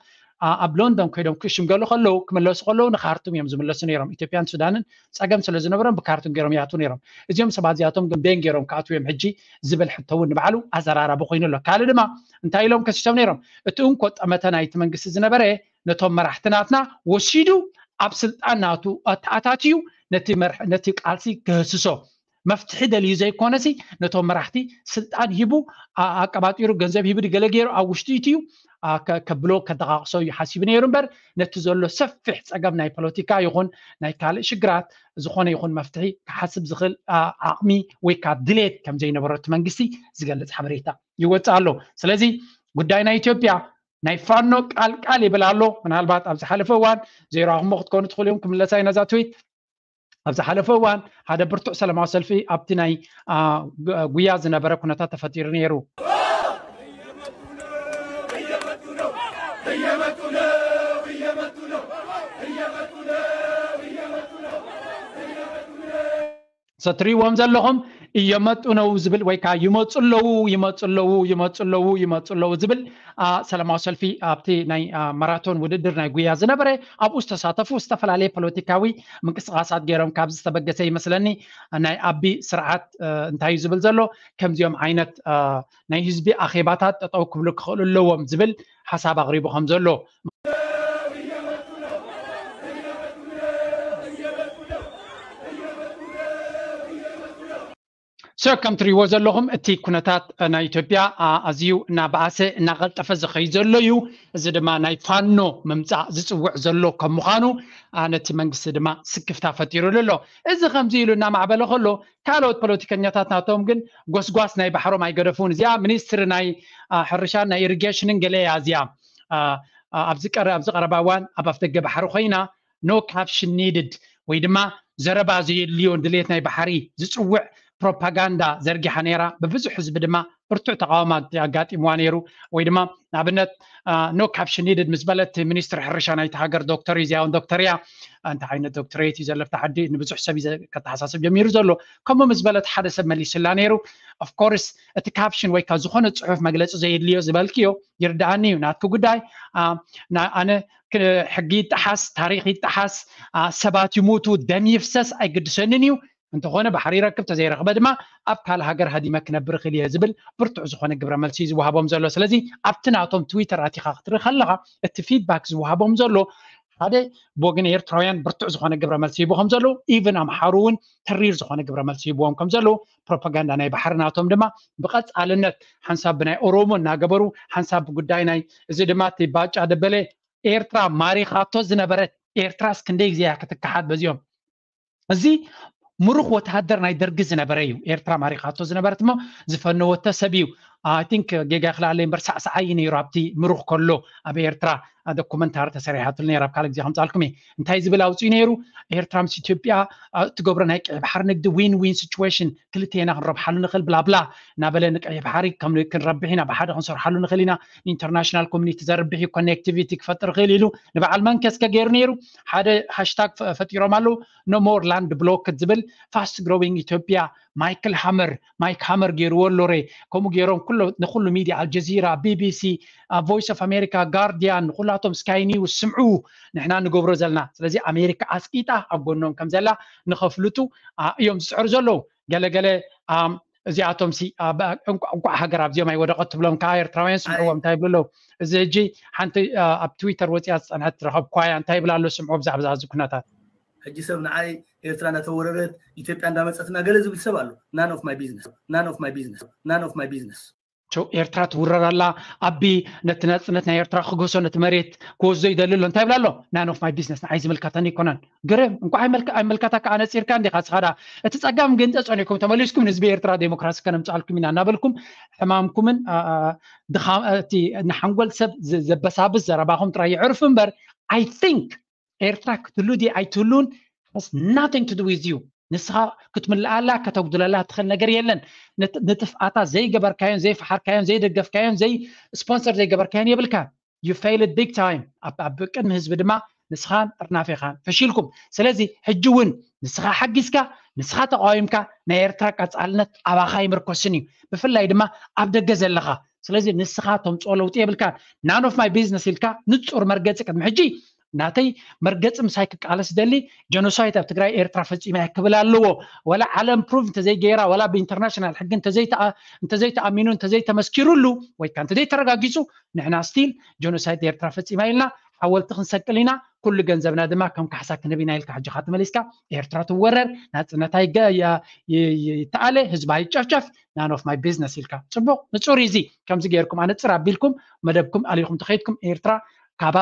ኣብ ሎንዶን ኮይኖም ክሽምገሉ ከለዉ ክምለሱ ከለዉ ንካርቱም እዮም ዝምለሱ ነይሮም። ኢትዮጵያን ሱዳንን ፀገም ስለ ዝነበሮም ብካርቱም ገይሮም ይኣትዉ ነይሮም። እዚኦም ሰባት እዚኣቶም ግን በይን ገይሮም ክኣትዉ እዮም ሕጂ ዝብል ሕቶ እውን ንባዕሉ ኣዘራራቢ ኮይኑ ኣሎ። ካልእ ድማ እንታይ ኢሎም ከሲሶም ነይሮም? እቲ እንኮ ጠመተ ናይቲ መንግስቲ ዝነበረ ነቶም መራሕቲ ናትና ወሲዱ ኣብ ስልጣን ናቱ ኣተኣታትዩ ነቲ ቃልሲ ክህስሶ መፍትሒ ደልዩ ዘይኮነሲ ነቶም መራሕቲ ስልጣን ሂቡ ኣቀባጢሩ ገንዘብ ሂቡ ገለ ገይሩ ኣብ ውሽጢ ኢትዩ ከብሎ ከደቃቅሶ እዩ ሓሲቡ ነይሩ እምበር ነቲ ዘሎ ሰፊሕ ፀገም ናይ ፖለቲካ ይኹን ናይ ካልእ ሽግራት ዝኾነ ይኹን መፍትሒ ክሓስብ ዝኽእል ዓቕሚ ወይ ከዓ ድሌት ከም ዘይነበሮ እቲ መንግስቲ ዝገልፅ ሓበሬታ ይወፅእ ኣሎ። ስለዚ ጉዳይ ናይ ኢትዮጵያ ናይ ፋኖ ቃል ቃል ይብል ኣሎ። ምናልባት ኣብ ዝሓለፈ እዋን ዘይረኣኹሞ ክትኮኑ ትኽእሉ እዮም። ክምለሳ እዩ ነዛ ትዊት። ኣብ ዝሓለፈ እዋን ሓደ ብርቱዕ ሰላማዊ ሰልፊ ኣብቲ ናይ ጉያ ዝነበረ ኩነታት ተፈጢሩ ነይሩ። ሰትሪዎም ዘለኹም እየመጡ ነው ዝብል ወይ ከዓ ይመፁ ኣለዉ ይመፁ ኣለዉ ይመፁ ኣለዉ ይመፁ ኣለዉ ዝብል ሰላማዊ ሰልፊ ኣብቲ ናይ ማራቶን ውድድር ናይ ጉያ ዝነበረ ኣብኡ ዝተሳተፉ ዝተፈላለየ ፖለቲካዊ ምንቅስቃሳት ገይሮም ካብ ዝተበገሰ ይመስለኒ። ናይ ኣቢ ስርዓት እንታይ እዩ ዝብል ዘሎ? ከምዚኦም ዓይነት ናይ ህዝቢ ኣኼባታት ጠጠው ክብሉ ክኽእሉ ኣለዎም ዝብል ሓሳብ ኣቕሪቡ ከም ዘሎ ሶ ከም ትሪእዎ ዘለኹም እቲ ኩነታት ናይ ኢትዮጵያ ኣዝዩ እናበኣሰ እናቐልጠፈ ዝኸይድ ዘሎ እዩ። እዚ ድማ ናይ ፋኖ ምምፃእ ዝፅውዕ ዘሎ ከም ምዃኑ ነቲ መንግስቲ ድማ ስክፍታ ፈጢሩሉ ኣሎ። እዚ ከምዚ ኢሉ እናማዕበለ ከሎ ካልኦት ፖለቲከኛታት ናቶም ግን ጎስጓስ ናይ ባሕሮም ኣይገደፉን። እዚኣ ሚኒስትሪ ናይ ሕርሻን ናይ ኢሪጌሽንን ገለ እያ። እዚኣ ኣብዚ ቀረባ እዋን ኣብ ኣፍደገ ባሕሪ ኮይና no caption needed ወይ ድማ ዘረባ ዘየድልዮ ድሌት ናይ ባሕሪ ዝፅውዕ ፕሮፓጋንዳ ዘርጊሓ ነይራ። ብብዙሕ ህዝቢ ድማ ብርቱዕ ተቃውሞ ኣጋጢምዋ ነይሩ። ወይ ድማ ንኣብነት no caption needed ምስ በለት ሚኒስትር ሕርሻ ናይቲ ሃገር ዶክተር እዩ። እዚኣ እውን ዶክተር እያ። እንታይ ዓይነት ዶክተሬት እዩ ዘለፍታ ዓዲ ንብዙሕ ሰብ ከተሓሳስብ ጀሚሩ ዘሎ። ከምኡ ምስ በለት ሓደ ሰብ መሊስላ ነይሩ። Of course እቲ ካፕሽን ወይ ካብ ዝኾነ ፅሑፍ መግለፂ ዘየድልዮ ዝበልክዮ ይርዳኣኒ እዩ። ናትኪ ጉዳይ። ኣነ ሕጊ ይጠሓስ፣ ታሪክ ይጠሓስ፣ ሰባት ይሙቱ፣ ደም ይፍሰስ ኣይግድሰንን እዩ። እንተኾነ ባሕሪ ይረክብ፣ ተዘይረክበ ድማ ኣብ ካልእ ሃገር ሃዲመ ክነብር እኽእል እየ ዝብል ብርቱዕ ዝኾነ ግብረ መልሲ እዩ ዝወሃቦም ዘሎ። ስለዚ ኣብቲ ናቶም ትዊተር ኣቲኻ ክትርኢ ከለኻ እቲ ፊድባክ ዝወሃቦም ዘሎ ሓደ ብወገን ኤርትራውያን ብርቱዕ ዝኾነ ግብረ መልሲ ሂቡ ከም ዘለዉ ኢቭን ኣምሓሩ እውን ተሪር ዝኾነ ግብረ መልሲ ሂብዎም ከም ዘለዉ ፕሮፓጋንዳ ናይ ባሕሪ ናቶም ድማ ብቐፃልነት ሓንሳብ ብናይ ኦሮሞ እናገበሩ ሓንሳብ ብጉዳይ ናይ እዚ ድማ እቲ ባጫ ደበለ ኤርትራ ማሪኻቶ ዝነበረት ኤርትራስ ክንደይ ግዜ እያ ክትከሓድ በዚኦም እዚ ምሩኽ ወተሃደር ናይ ደርጊ ዝነበረ እዩ ኤርትራ ማሪኻቶ ዝነበረት እሞ ዝፈነወቶ ሰብ እዩ። I think ጌጋ ክልኣለ እምበር ሳዕሳዓይ እዩ ነይሩ ኣብቲ ምሩኽ ከሎ ኣብ ኤርትራ ዶኩመንታሪ ተሰሪሓትሉ ነይራ። ኣብ ካልእ ግዜ ከምፃልኩም እየ እንታይ ዝብል ኣውፅኡ ነይሩ ኤርትራ ምስ ኢትዮጵያ ትገብሮ ናይ ቀይ ባሕሪ ንግዲ win win situation ክልቴና ክንረብሓሉ ንኽእል ብላብላ እናበለ ንቀይ ባሕሪ ከም ክንረብሕ ኢና ብሓደ ክንሰርሓሉ ንኽእል ኢና ኢንተርናሽናል ኮሚኒቲ ዘርብሕ እዩ ኮኔክቲቪቲ ክፈጥር ይኽእል ኢሉ ንበዓል መንከስ ከገይሩ ነይሩ ሓደ ሃሽታግ ፈጢሮም ኣለዉ no more land blocked ዝብል fast growing ኢትዮጵያ ማይክል ሃመር ማይክ ሃመር ገይርዎ ኣሎ ሬ ከምኡ ገይሮም ንኩሉ ሚድያ ኣልጀዚራ ቢቢሲ ቮይስ ኦፍ ኣሜሪካ ጋርዲያን ንኩላቶም ስካይ ኒውስ ስምዑ ንሕና ንገብሮ ዘለና ስለዚ ኣሜሪካ ኣስቂጣ ኣብ ጎኖም ከም ዘላ ንኸፍልጡ እዮም ዝፅዕሩ ዘለዉ ገለገለ እዚኣቶም ሲ እንቋዕ ሃገር ኣብዚኦም ኣይወደቐት ትብሎም ከዓ ኤርትራውያን ስምዕዎም እንታይ ይብሉ ኣለዉ እዚ ሕጂ ሓንቲ ኣብ ትዊተር ወፂኣ ዝፀንሐት ረኸብኳያ እንታይ ይብላ ኣሎ ስምዖ ብዛዕባ እዚ ኩነታት ሕጂ ሰብ ንዓይ ኤርትራ እናተወረረት ኢትዮጵያ እንዳመፀትና ገለ ዝብል ሰብ ኣሎ none of my business none of my business none of my business ኤርትራ ትውረር ኣላ ኣቢ ነቲ ናፅነት ናይ ኤርትራ ክገሶ ነቲ መሬት ክወስዶ ይደሊ ኣሎ እንታይ ይብላ ኣሎ none of my business ንዓይ ዝምልከተኒ ኣይኮነን ግርም እንኳ ኣይመልከታ ከዓ ነፂርካ እንዲኻ ስኻ ዳ እቲ ፀጋም ግን ተፀኒኩም ተመሊስኩም ንህዝቢ ኤርትራ ዴሞክራሲ ከነምፅኣልኩም ኢና እናበልኩም ሕማምኩምን እቲ ንሓንጎል ሰብ ዘበሳብስ ዘረባኹም ጥራይ ይዕርፍ እምበር I think ኤርትራ ክትህሉ ድየ ኣይትህሉን has nothing to do with you ንስኻ ክትምልኣላ ከተጉድለላ ትኽእል ነገር የለን ንጥፍኣታ ዘይገበርካዮን ዘይፈሓርካዮን ዘይደገፍካዮን ዘይ ስፖንሰር ዘይገበርካዮን የብልካ you failed big time ኣብ ቅድሚ ህዝቢ ድማ ንስኻን ጥርናፌኻን ፈሺልኩም ስለዚ ሕጂ እውን ንስኻ ሓጊዝካ ንስኻ ተቃዊምካ ናይ ኤርትራ ቀፃልነት ኣባኻ ይምርኮስን እዩ ብፍላይ ድማ ኣብ ደገ ዘለኻ ስለዚ ንስኻ ተምፅኦ ለውጢ የብልካን none of my business ኢልካ ንፁር መርገፂ ቅድሚ ሕጂ ናተይ መርገፂ ምሳይ ክቃለስ ደሊ ጀኖሳይድ ኣብ ትግራይ ኤርትራ ፈፂማ እያ ክብል ኣለዎ ወላ ዓለም ፕሩቭ እንተዘይገይራ ወላ ብኢንተርናሽናል ሕጊ እንተዘይተኣሚኑ እንተዘይተመስኪሩሉ ወይ ከዓ እንተዘይተረጋጊፁ ንሕና ስቲል ጀኖሳይድ ኤርትራ ፈፂማ ኢልና ሓወልቲ ክንሰቅል ኢና ኩሉ ገንዘብና ድማ ከም ካሕሳ ክንህብ ኢና ኢልካ ሕጂ ካ ተመሊስካ ኤርትራ ትወረር ናፅነታ ይተኣለ ህዝባ ይጨፍጨፍ none of my business ኢልካ ፅቡቅ ንፁር እዚ ከምዚ ገይርኩም ኣነፅር ኣቢልኩም መደብኩም ኣሊኹም ተኸይድኩም ኤርትራ ካብ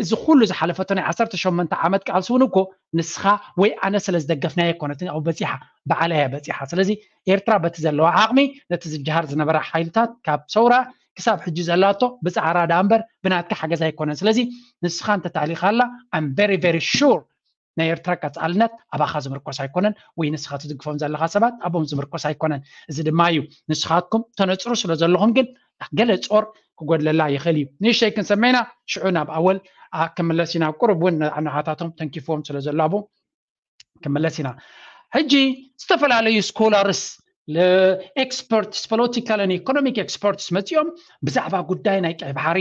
እዚ ኩሉ ዝሓለፈቶ ናይ ዓሰርተ ሸሞንተ ዓመት ቃልሲ እውን እኮ ንስኻ ወይ ኣነ ስለ ዝደገፍናዮ ኣይኮነትን ኣብኡ በፂሓ ባዕላ እያ በፂሓ ስለዚ ኤርትራ በቲ ዘለዋ ዓቕሚ ነቲ ዝጀሃር ዝነበረ ሓይልታት ካብ ሰውራ ክሳብ ሕጂ ዘላቶ ብፃዕራ ዳ እምበር ብናትካ ሓገዝ ኣይኮነን። ስለዚ ንስኻ እንተታሊኻላ I'm very very sure ናይ ኤርትራ ቀፃልነት ኣባኻ ዝምርኮስ ኣይኮነን፣ ወይ ንስኻ ትድግፎም ዘለኻ ሰባት ኣብኦም ዝምርኮስ ኣይኮነን። እዚ ድማ እዩ ንስኻትኩም ተነፅሩ ስለ ዘለኹም ግን ገለ ጾር ክጎድለላ ይኽእል እዩ። ንእሽተይ ክንሰመይና ሽዑ ናብ ኣወል ክምለስ ኢና። ቁሩብ እውን ንሃታቶም ተንኪፍዎም ስለ ዘሎ ኣብኡ ክምለስ ኢና። ሕጂ ዝተፈላለዩ scholars experts political and economic experts መፂኦም ብዛዕባ ጉዳይ ናይ ቀይ ባሕሪ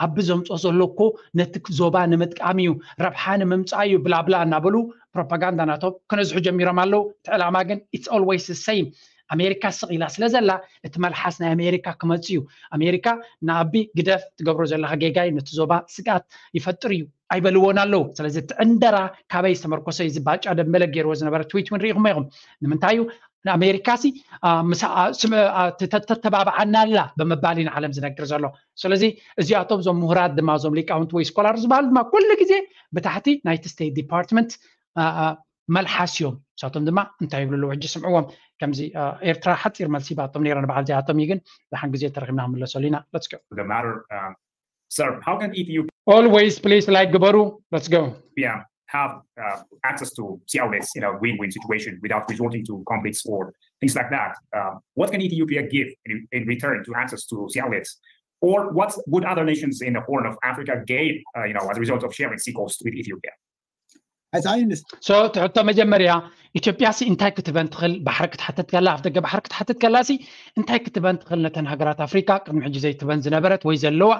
ኣብ ዘምፅኦ ዘሎ እኮ ነቲ ዞባ ንምጥቃም እዩ፣ ረብሓ ንምምፃእ እዩ ብላብላ እናበሉ ፕሮፓጋንዳ ናቶም ክነዝሑ ጀሚሮም ኣለዉ። እቲ ዕላማ ግን it's always the same። ኣሜሪካ ስቕ ኢላ ስለ ዘላ እቲ መልሓስ ናይ ኣሜሪካ ክመፅእ እዩ። ኣሜሪካ ንኣቢ ግደፍ ትገብሮ ዘለካ ጌጋይ ነቲ ዞባ ስግኣት ይፈጥር እዩ ኣይበልዎን ኣለዉ። ስለዚ እቲ ዕንደራ ካበይ ዝተመርኮሰ እዩ? እዚ ባጫ ደንበለ ገይርዎ ዝነበረ ትዊት እውን ርኢኹሞ ኢኹም። ንምንታይ እዩ ንኣሜሪካ ሲ ተተባብዓና ኣላ ብምባል ኢና ዓለም ዝነግር ዘሎ። ስለዚ እዚኣቶም እዞም ምሁራት ድማ እዞም ሊቃውንቲ ወይ ስኮላር ዝበሃሉ ድማ ኩሉ ግዜ ብታሕቲ ናይቲ ስቴት ዲፓርትመንት መልሓስ እዮም። ንሳቶም ድማ እንታይ ይብሉ ኣለዉ ሕጂ ስምዕዎም። ከምዚ ኤርትራ ሓፂር መልሲ ባቶም ነይረን በዓል እዚኣቶም እዩ ግን ደሓን ግዜ ተረኺብና ክምለሰሉ ኢና። Let's go. The matter, um, sir, how can Ethiopia Always please like ግበሩ። Let's go. have uh, access to sea outlets in a win-win situation without resorting to conflicts or things like that? Um, what can Ethiopia give in, in return to access to sea outlets? Or what would other nations in the Horn of Africa gain, uh, you know, as a result of sharing seacoast with Ethiopia? As I understand, so ትሕቶ መጀመርያ ኢትዮጵያ ሲ እንታይ ክትበን ትኽእል? ባሕሪ ክትሓተት ከላ ኣፍ ደገ ባሕሪ ክትሓተት ከላ ሲ እንታይ ክትበን ትኽእል ነተን ሃገራት ኣፍሪካ ቅድሚ ሕጂ ዘይትበን ዝነበረት ወይ ዘለዋ?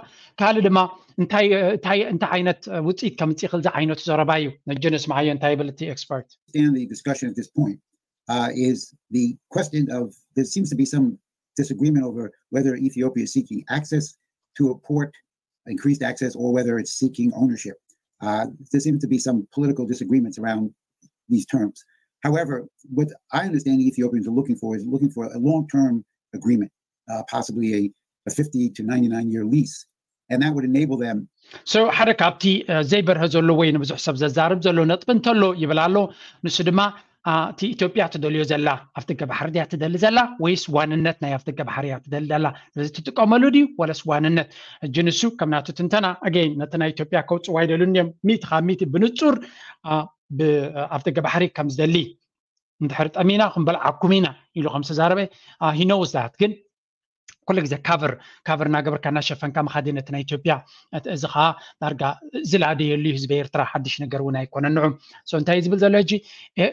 ካልእ ድማ እንታይ እንታይ እንታይ ዓይነት ውፅኢት ከምፅእ ይኽእል ዝዓይነቱ ዘረባ እዩ። ነጆ ነስማዓዮ እንታይ ይብል እቲ ኤክስፐርት? in the discussion at this point uh, is the question of there seems to be some disagreement over whether Ethiopia is seeking access to a port, increased access, or whether it's seeking ownership. Uh, there seems to be some political disagreements around these terms. However, what I understand Ethiopians are looking for is looking for a long-term agreement, uh, possibly a, a fifty to ninety-nine year lease. And that would enable them so ሓደ ካብቲ ዘይበርሀ ዘሎ ወይ ንብዙሕ ሰብ ዘዛርብ ዘሎ ነጥቢ እንተሎ ይብል ኣሎ። ንሱ ድማ እቲ ኢትዮጵያ ትደልዮ ዘላ ኣፍደገ ባሕሪ ድያ ትደሊ ዘላ ወይስ ዋንነት ናይ ኣፍደገ ባሕሪ እያ ትደሊ ዘላ? ስለዚ ትጥቀመሉ ድዩ ወለስ ዋንነት? ሕጂ ንሱ ከም ናቱ ትንተና ኣገይን ነቲ ናይ ኢትዮጵያ ከውፅዋ ኣይደልን እዮም። ሚእቲ ካብ ሚእቲ ብንፁር ኣፍደገ ባሕሪ ከም ዝደሊ እንድሕር ጠሚና ክንበልዓኩም ኢና ኢሉ ከም ዝተዛረበ he knows that ግን ኩሉ ግዜ ካቨር ካቨር እናገበርካ እናሸፈንካ ምኻድ ነቲ ናይ ኢትዮጵያ እዚ ከዓ ዳርጋ ዝላደየሉ እዩ ህዝቢ ኤርትራ ሓድሽ ነገር እውን ኣይኮነን ንዑ so እንታይ እዩ ዝብል ዘሎ ሕጂ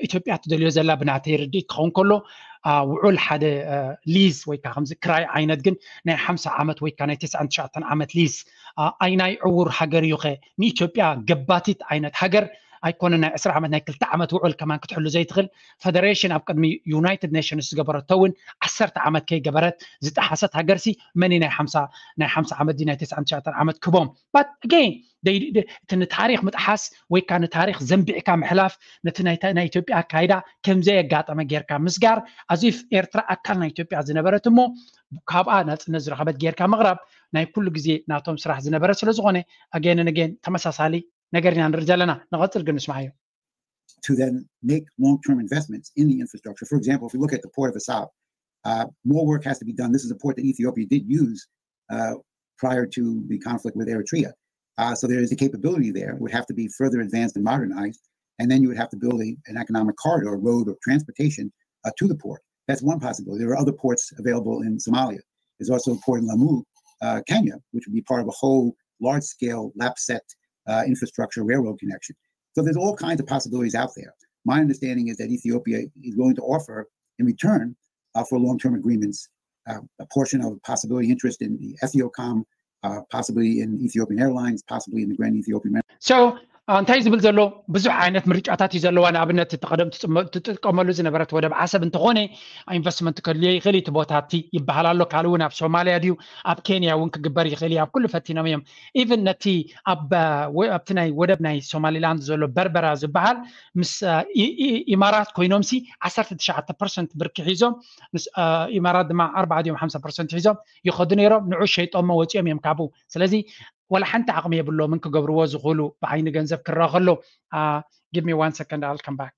ኢትዮጵያ ትደልዮ ዘላ ብናተይ ርድኢት ክኸውን ከሎ ውዑል ሓደ ሊዝ ወይ ከዓ ከምዚ ክራይ ዓይነት ግን ናይ ሓምሳ ዓመት ወይ ከዓ ናይ ተስዓን ትሽዓተን ዓመት ሊዝ ኣይናይ ዕውር ሃገር እዩ ኸ ንኢትዮጵያ ገባቲት ዓይነት ሃገር ኣይኮነ ናይ ዕስራ ዓመት ናይ ክልተ ዓመት ውዕል ከማን ክትሕሉ ዘይትኽእል ፈደሬሽን ኣብ ቅድሚ ዩናይትድ ኔሽንስ ዝገበረቶ እውን ዓሰርተ ዓመት ከይገበረት ዝጠሓሰት ሃገርሲ መን ናይ ሓምሳ ናይ ሓምሳ ዓመት ናይ ተስዓን ትሽዓተን ዓመት ክቦም but again እቲ ንታሪክ ምጥሓስ ወይ ከዓ ንታሪክ ዘንቢዕካ ምሕላፍ ነቲ ናይ ኢትዮጵያ ኣካይዳ ከምዘየጋጠመ ጌርካ ምስጋር as if ኤርትራ ኣካል ናይ ኢትዮጵያ ዝነበረት እሞ ካብኣ ናፅነት ዝረኸበት ጌርካ ምቕራብ ናይ ኩሉ ግዜ ናቶም ስራሕ ዝነበረ ስለዝኾነ again and again ተመሳሳሊ ነገር ኢና ንርኢ ዘለና። ንቐፅል ግን ንስማዓዮ። to then make long-term investments in the infrastructure. For example, if we look at the port of Assab, uh, more work has to be done. This is a port that Ethiopia did use uh, prior to the conflict with Eritrea. Uh, so there is a capability there. It would have to be further advanced and modernized. And then you would have to build a, an economic corridor, road or transportation uh, to the port. That's one possibility. There are other ports available in Somalia. There's also a port in Lamu, uh, Kenya, which would be part of a whole large-scale Lapset uh, infrastructure railroad connection. So there's all kinds of possibilities out there. My understanding is that Ethiopia is willing to offer, in return uh, for long-term agreements, uh, a portion of possibility interest in the Ethiocom, uh, possibly in Ethiopian Airlines, possibly in the Grand Ethiopian. So እንታይ ዝብል ዘሎ ብዙሕ ዓይነት ምርጫታት እዩ ዘለዋ። ንኣብነት እቲ ቀደም ትጥቀመሉ ዝነበረት ወደብ ዓሰብ እንተኾነ ኢንቨስትመንት ከድልዮ ይኽእል እቲ ቦታ እቲ ይበሃል ኣሎ። ካልእ እውን ኣብ ሶማልያ ድዩ ኣብ ኬንያ እውን ክግበር ይኽእል እዩ። ኣብ ኩሉ ፈቲኖም እዮም። ኢቨን ነቲ ኣብቲ ናይ ወደብ ናይ ሶማሊላንድ ዘሎ በርበራ ዝበሃል ምስ ኢማራት ኮይኖም ሲ ዓሰርተ ትሽዓተ ፐርሰንት ብርኪ ሒዞም ኢማራት ድማ ኣርባዓ ድዮም ሓምሳ ፐርሰንት ሒዞም ይኸዱ ነይሮም። ንዑ ሸይጦሞ ወፂኦም እዮም ካብኡ። ስለዚ ወላ ሓንቲ ዓቕሚ የብሎምን ክገብርዎ ዝኽእሉ ብዓይኒ ገንዘብ ክረአ ከሎ። Give me one second, I'll come back.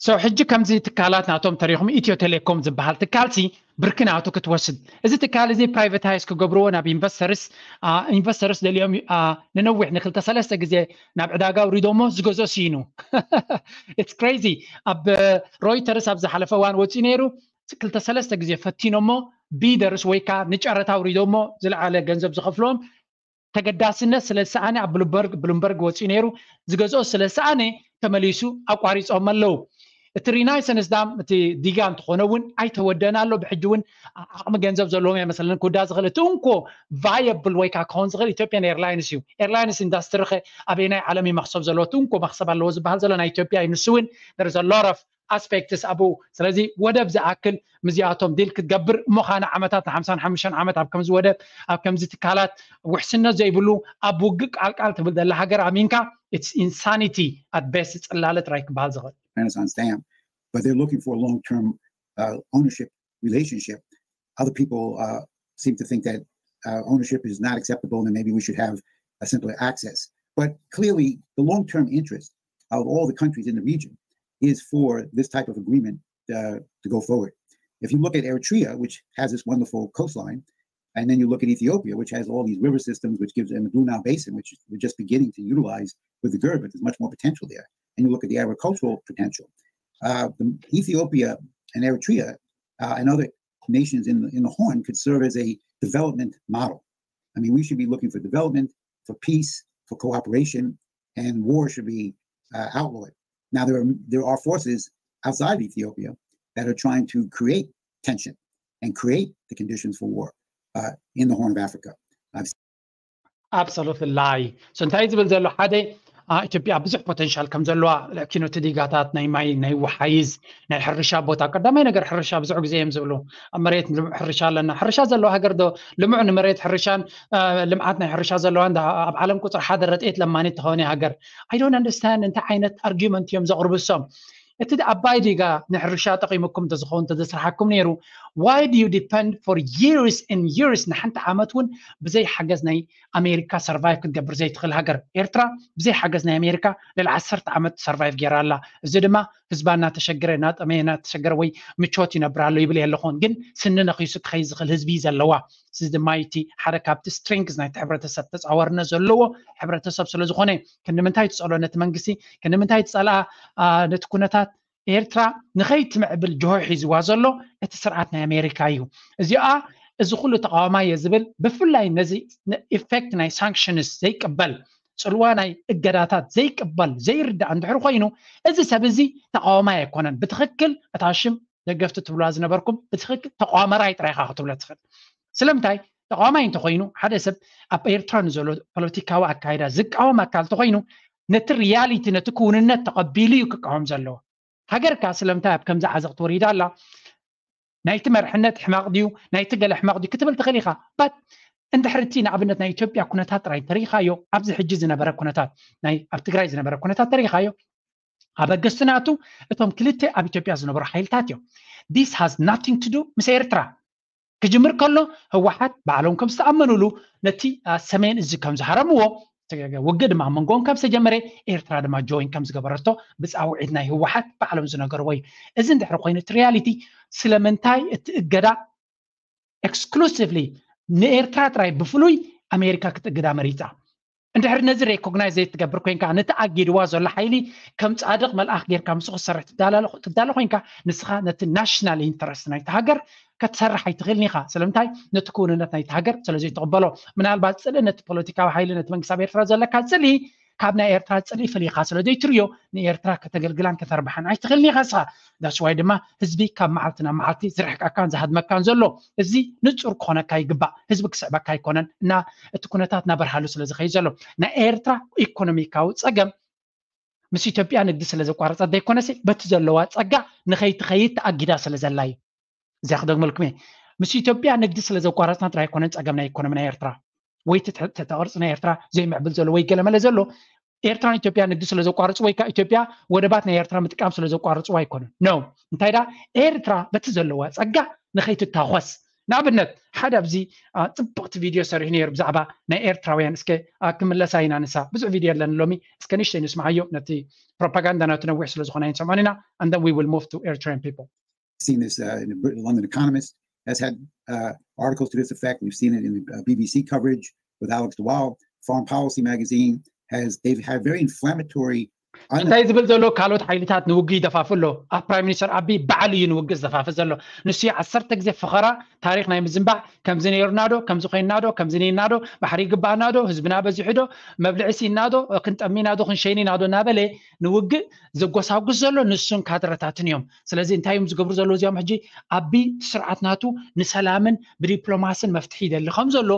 So ሕጂ ከምዚ ትካላት ናቶም ተሪኹም ኢትዮ ቴሌኮም ዝበሃል ትካል ሲ ብርኪ ናቱ ክትወስድ፣ እዚ ትካል እዚ ፕራይቬታይዝ ክገብርዎ ናብ ኢንቨስተርስ ኢንቨስተርስ ደልዮም ንነዊሕ ንክልተ ሰለስተ ግዜ ናብ ዕዳጋ ኣውሪዶሞ ዝገዝኦ ስኢኑ። It's crazy። ኣብ ሮይተርስ ኣብ ዝሓለፈ እዋን ወፂኡ ነይሩ። ክልተ ሰለስተ ግዜ ፈቲኖሞ ቢደርስ ወይ ከዓ ንጨረታ ኣውሪዶሞ ዝለዓለ ገንዘብ ዝኸፍሎም ተገዳስነት ስለ ዝሰኣነ ኣብ ብሉምበርግ ብሉምበርግ ወፂኡ ነይሩ። ዝገዝኦ ስለ ዝሰኣነ ተመሊሱ ኣቋሪፆም ኣለዉ። እቲ ሪናይሰንስ ዳም እቲ ዲጋ እንትኾነ እውን ኣይተወደን ኣሎ። ብሕጂ እውን ዓቕሚ ገንዘብ ዘለዎም ኣይመስለንን ክውዳ ዝኽእል። እቲ እንኮ ቫየብል ወይ ከዓ ክኸውን ዝኽእል ኢትዮጵያን ኤርላይንስ እዩ። ኤርላይንስ ኢንዳስትሪ ኸ ኣበየናይ ዓለም እዩ መኽሰብ ዘለዎ? እቲ እንኮ መኽሰብ ኣለዎ ዝበሃል ዘሎ ናይ ኢትዮጵያ እዩ። ንሱ እውን there is a lot of aspects ኣብኡ። ስለዚ ወደብ ዝኣክል ምዚኣቶም ዲል ክትገብር እሞ ኸዓ ንዓመታት ንሓምሳን ሓሙሽተን ዓመት ኣብ ከምዚ ወደብ ኣብ ከምዚ ትካላት ውሕስነት ዘይብሉ ኣብ ውግእ ቃልቃል ትብል ዘላ ሃገር ኣሚንካ it's insanity at best። ጽላለ ጥራይ ክበሃል ዝኽእል። Renaissance Dam, but they're looking for a long-term uh, ownership relationship. Other people uh, seem to think that uh, ownership is not acceptable and maybe we should have a simpler access. But clearly, the long-term interest of all the countries in the region is for this type of agreement uh, to go forward. If you look at Eritrea, which has this wonderful coastline, and then you look at Ethiopia, which has all these river systems, which gives them the Blue Nile Basin, which we're just beginning to utilize with the GERD, but there's much more potential there. And you look at the agricultural potential. Uh, the, Ethiopia and Eritrea uh, and other nations in, in the Horn could serve as a development model. I mean, we should be looking for development, for peace, for cooperation, and war should be uh, outlawed. Now, there are, there are forces outside of Ethiopia that are trying to create tension and create the conditions for war uh, in the Horn of Africa. I've Absolutely lie. So እንታይ ዝብል ዘሎ ሓደ ኢትዮጵያ ብዙሕ ፖቴንሻል ከም ዘለዋ ኪኖቲ ዲጋታት ናይ ማይ ናይ ውሓይዝ ናይ ሕርሻ ቦታ ቀዳማይ ነገር ሕርሻ ብዙሕ ግዜ እዮም ዝብሉ ኣብ መሬት ሕርሻ ኣለና ሕርሻ ዘለዋ ሃገር ዶ ልምዑ ንመሬት ሕርሻን ልምዓት ናይ ሕርሻ ዘለዋ ኣብ ዓለም ቁፅሪ ሓደ ረድኤት ለማኒት ተኾነ ሃገር I don't understand እንታይ ዓይነት ኣርጊመንት እዮም ዘቕርቡ እሶም እቲ ኣባይ ዲጋ ንሕርሻ ጠቂሙኩም እንተዝኸውን እንተዘስርሓኩም ነይሩ why do you depend for years and years ንሓንቲ ዓመት እውን ብዘይ ሓገዝ ናይ ኣሜሪካ survive ክትገብር ዘይትኽእል ሃገር ኤርትራ ብዘይ ሓገዝ ናይ ኣሜሪካ ልዕሊ ዓሰርተ ዓመት survive ገይራ ኣላ እዚ ድማ ህዝባ እናተሸገረ እናጠመየ እናተሸገረ ወይ ምቾት ይነብር ኣሎ ይብል የለኹን ግን ስኒ ነኺሱ ክኸይ ዝኽእል ህዝቢ እዩ ዘለዋ እዚ ድማ እቲ ሓደ ካብቲ strength ናይቲ ሕብረተሰብ ተፃዋርነት ዘለዎ ሕብረተሰብ ስለዝኾነ ክንዲ ምንታይ ትፀልኦ ነቲ መንግስቲ ክንዲ ምንታይ ትፀልኣ ነቲ ኩነታት ኤርትራ ንኸይትምዕብል ጅሆ ሒዝዋ ዘሎ እቲ ስርዓት ናይ ኣሜሪካ እዩ እዚኣ እዚ ኩሉ ተቃዋማይ እየ ዝብል ብፍላይ ነዚ effect ናይ sanctions ዘይቅበል ፅልዋ ናይ እገዳታት ዘይቅበል ዘይርዳእ እንድሕር ኮይኑ እዚ ሰብ እዚ ተቃዋማይ ኣይኮነን ብትክክል እታ ሽም ደገፍቲ ትብልዋ ዝነበርኩም ብትክክል ተቃዋመራይ ጥራይ ኢካ ክትብሎ ትክእል ስለምንታይ ተቃዋማይ እንተኮይኑ ሓደ ሰብ ኣብ ኤርትራ ንዘሎ ፖለቲካዊ ኣካይዳ ዝቃወም ኣካል እንተኮይኑ ነቲ reality ነቲ ክውንነት ተቀቢሉ እዩ ክቃወም ዘለዎ ሃገርካ ስለምንታይ ኣብ ከምዚ ዓዘቅቲ ወሪዳ ኣላ ናይቲ መርሕነት ሕማቅ ድዩ ናይቲ ገለ ሕማቅ ድዩ ክትብል ትኽእል ኢኻ but እንድሕር እቲ ንኣብነት ናይ ኢትዮጵያ ኩነታት ጥራይ ተሪኻዮ ኣብዚ ሕጂ ዝነበረ ኩነታት ናይ ኣብ ትግራይ ዝነበረ ኩነታት ተሪኻዮ ኣበገስቲ ናቱ እቶም ክልተ ኣብ ኢትዮጵያ ዝነበሩ ሓይልታት እዮም this has nothing to do ምስ ኤርትራ ክጅምር ከሎ ህወሓት ባዕሎም ከም ዝተኣመኑሉ ነቲ ሰሜን እዚ ከም ዝሃረምዎ ውግእ ድማ መንጎም ከም ዝተጀመረ ኤርትራ ድማ join ከም ዝገበረቶ ብፃውዒት ናይ ህወሓት ባዕሎም ዝነገርዎ እዩ እዚ እንድሕር ኮይኑ እቲ reality ስለምንታይ እቲ እገዳ exclusively ንኤርትራ ጥራይ ብፍሉይ ኣሜሪካ ክትእግዳ መሪፃ እንድሕር ነዚ recognize ዘይትገብር ኮይንካ ነቲ ኣጊድዋ ዘሎ ሓይሊ ከም ፃድቕ መልኣኽ ጌርካ ምስኡ ክትሰርሕ ትዳሎ ኮይንካ ንስኻ ነቲ national interest ናይቲ ሃገር ክትሰርሕ ኣይትኽእልን ኢኻ ስለምንታይ ነቲ ክውንነት ናይቲ ሃገር ስለዘይትቕበሎ ምናልባት ፅልኢ ነቲ ፖለቲካዊ ሓይሊ ነቲ መንግስቲ ኣብ ኤርትራ ዘለካ ፅልኢ ካብ ናይ ኤርትራ ፅልኢ ፈሊኻ ስለ ዘይትርእዮ ንኤርትራ ከተገልግላን ከተርብሓን ኣይትኽእልን ኢኻ እስኻ that's why ድማ ህዝቢ ካብ መዓልቲ ናብ መዓልቲ ዝርሕቀካን ዝሃድመካን ዘሎ እዚ ንፁር ክኾነካ ይግባእ ህዝቢ ክስዕበካ ኣይኮነን እና እቲ ኩነታት ናበርሃሉ ስለ ዝኸይድ ዘሎ ናይ ኤርትራ ኢኮኖሚካዊ ፀገም ምስ ኢትዮጵያ ንግዲ ስለ ዘቋረፀት ዘይኮነሲ በቲ ዘለዋ ፀጋ ንኸይትኸይድ ተኣጊዳ ስለ ዘላ እዩ እዚኣ ክደግመልኩም እየ ምስ ኢትዮጵያ ንግዲ ስለ ዘቋረፅና ጥራይ ኣይኮነን ፀገም ናይ ኢኮኖሚ ናይ ኤርትራ ወይ ተተቅርፂ ናይ ኤርትራ ዘይምዕብል ዘሎ ወይ ገለመለ ዘሎ ኤርትራን ኢትዮጵያ ንግዲ ስለ ዘቋርፁ ወይ ከዓ ኢትዮጵያ ወደባት ናይ ኤርትራ ምጥቃም ስለ ዘቋርፅዋ ኣይኮነን no እንታይ ዳ ኤርትራ በቲ ዘለዋ ፀጋ ንኸይትታኾስ ንኣብነት ሓደ ኣብዚ ጽብቕቲ ቪድዮ ሰሪሑ ነይሩ ብዛዕባ ናይ ኤርትራውያን። እስከ ክምለሳ ኢና ንሳ። ብዙሕ ቪድዮ ኣለኒ ሎሚ። እስከ ንእሽተይ ንስምዓዮ፣ ነቲ ፕሮፓጋንዳ ናቱ ነዊሕ ስለ ዝኾነ ኣይንሰምዖን ኢና። And then we will move to Eritrean people. Seen this uh, in the London Economist has had uh, articles to this effect. We've seen it in the uh, B B C coverage with Alex de Waal. Foreign Policy magazine has, they've had very inflammatory. እንታይ ዝብል ዘሎ? ካልኦት ሓይልታት ንውግእ ይደፋፍ ኣሎ። ኣብ ፕራይም ሚኒስተር ኣቢ ባዕሉ እዩ ንውግእ ዝደፋፍ ዘሎ። ንሱ ዓሰርተ ግዜ ፈኸራ ታሪኽ ናይ ምዝንባዕ፣ ከምዚ ነይሩና ዶ፣ ከምዚ ኮይንና ዶ፣ ከምዚ ነይና ዶ፣ ባሕሪ ይግባኣና ዶ፣ ህዝብና በዚሑ ዶ፣ መብልዒ ሲኢና ዶ፣ ክንጠሚና ዶ፣ ክንሸይኒና ዶ እናበለ ንውግእ ዘጎሳጉስ ዘሎ ንሱን ካድረታትን እዮም። ስለዚ እንታይ እዮም ዝገብሩ ዘለዉ እዚኦም? ሕጂ ኣቢ ስርዓት ናቱ ንሰላምን ብዲፕሎማስን መፍትሒ ይደሊ ከም ዘሎ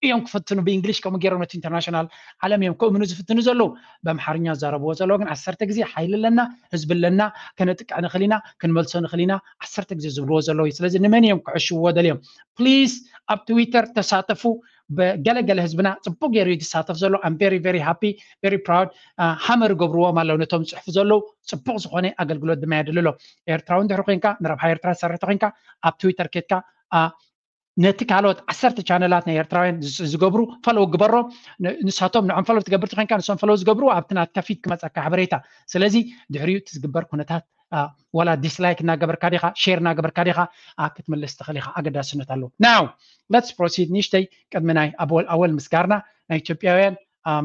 እዮም ክፍትኑ፣ ብእንግሊሽ ከምኡ ገይሮም ነቲ ኢንተርናሽናል ዓለም እዮም ክእምኑ ዝፍትኑ ዘለዉ። በምሓርኛ ዝዛረብዎ ዘለዉ ግን ዓሰርተ ግዜ ሓይሊ ኣለና፣ ህዝቢ ኣለና፣ ከነጥቅዕ ንኽእል ኢና፣ ክንመልሶ ንኽእል ኢና ዓሰርተ ግዜ ዝብልዎ ዘለዉ እዩ። ስለዚ ንመን እዮም ክዕሽውዎ ደልዮም? ፕሊዝ ኣብ ትዊተር ተሳተፉ። ገለገለ ህዝብና ፅቡቅ ገይሩ እዩ ዝሳተፍ ዘሎ። I'm very very happy, very proud. ሃመር ገብርዎም ኣለዉ ነቶም ዝፅሕፉ ዘለዉ። ፅቡቅ ዝኾነ ኣገልግሎት ድማ የድሊ ኣሎ። ኤርትራዊ እንድሕሪ ኮይንካ፣ ንረብሓ ኤርትራ ዝሰርሕ ተኮይንካ፣ ኣብ ትዊተር ኬድካ ነቲ ካልኦት ዓሰርተ ቻነላት ናይ ኤርትራውያን ዝገብሩ ፈለው ግበሮም። ንሳቶም ንዖም ፈለው ትገብር ተኮይንካ፣ ንሶም ፈለው ዝገብሩ ኣብቲ ናትካ ፊድ ክመፀካ ሓበሬታ። ስለዚ ድሕሪኡ እቲ ዝግበር ኩነታት ዋላ ዲስላይክ እናገበርካ ዲኻ፣ ሼር እናገበርካ ዲኻ ክትምልስ ትኽእል ኢኻ። ኣገዳስነት ኣለዎ። Now let's proceed። ንእሽተይ ቅድሚ ናይ ኣወል ኣወል ምስጋርና ናይ ኢትዮጵያውያን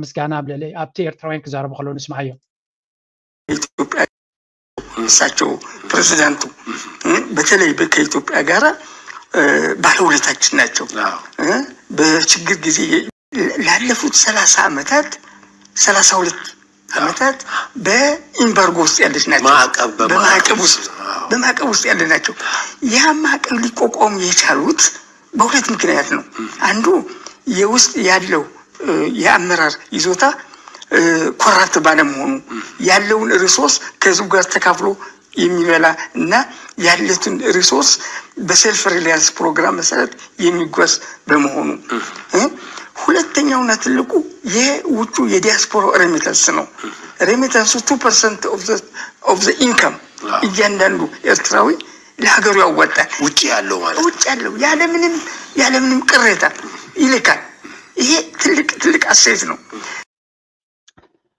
ምስጋና ኣብ ልዕሊ ኣብቲ ኤርትራውያን ክዛረቡ ከለዉ ንስምዓዮ። ኢትዮጵያ እሳቸው ፕሬዚዳንቱ በተለይ ከኢትዮጵያ ጋር ባለውለታችን ናቸው። በችግር ጊዜ ላለፉት ሰላሳ ዓመታት ሰላሳ ሁለት ዓመታት በኢምባርጎ ውስጥ ያለች ናቸው። በማዕቀብ ውስጥ በማዕቀብ ውስጥ ያለ ናቸው። ያ ማዕቀብ ሊቋቋሙ የቻሉት በሁለት ምክንያት ነው። አንዱ የውስጥ ያለው የአመራር ይዞታ ኮራፕት ባለመሆኑ ያለውን ሪሶርስ ከህዝቡ ጋር ተካፍሎ የሚበላ እና ያለትን ሪሶርስ በ self reliance program መሰረት የሚጓዝ በመሆኑ፣ ሁለተኛውና ትልቁ የውጩ የዲያስፖራ ሬሚታንስ ነው። ሬሚታንሱ two percent of the income እያንዳንዱ ኤርትራዊ ለሀገሩ ያዋጣል። ውጭ ያለው ማለት ነው። ውጭ ያለው ያለምንም ያለምንም ቅሬታ ይልካል። ይሄ ትልቅ ትልቅ asset ነው።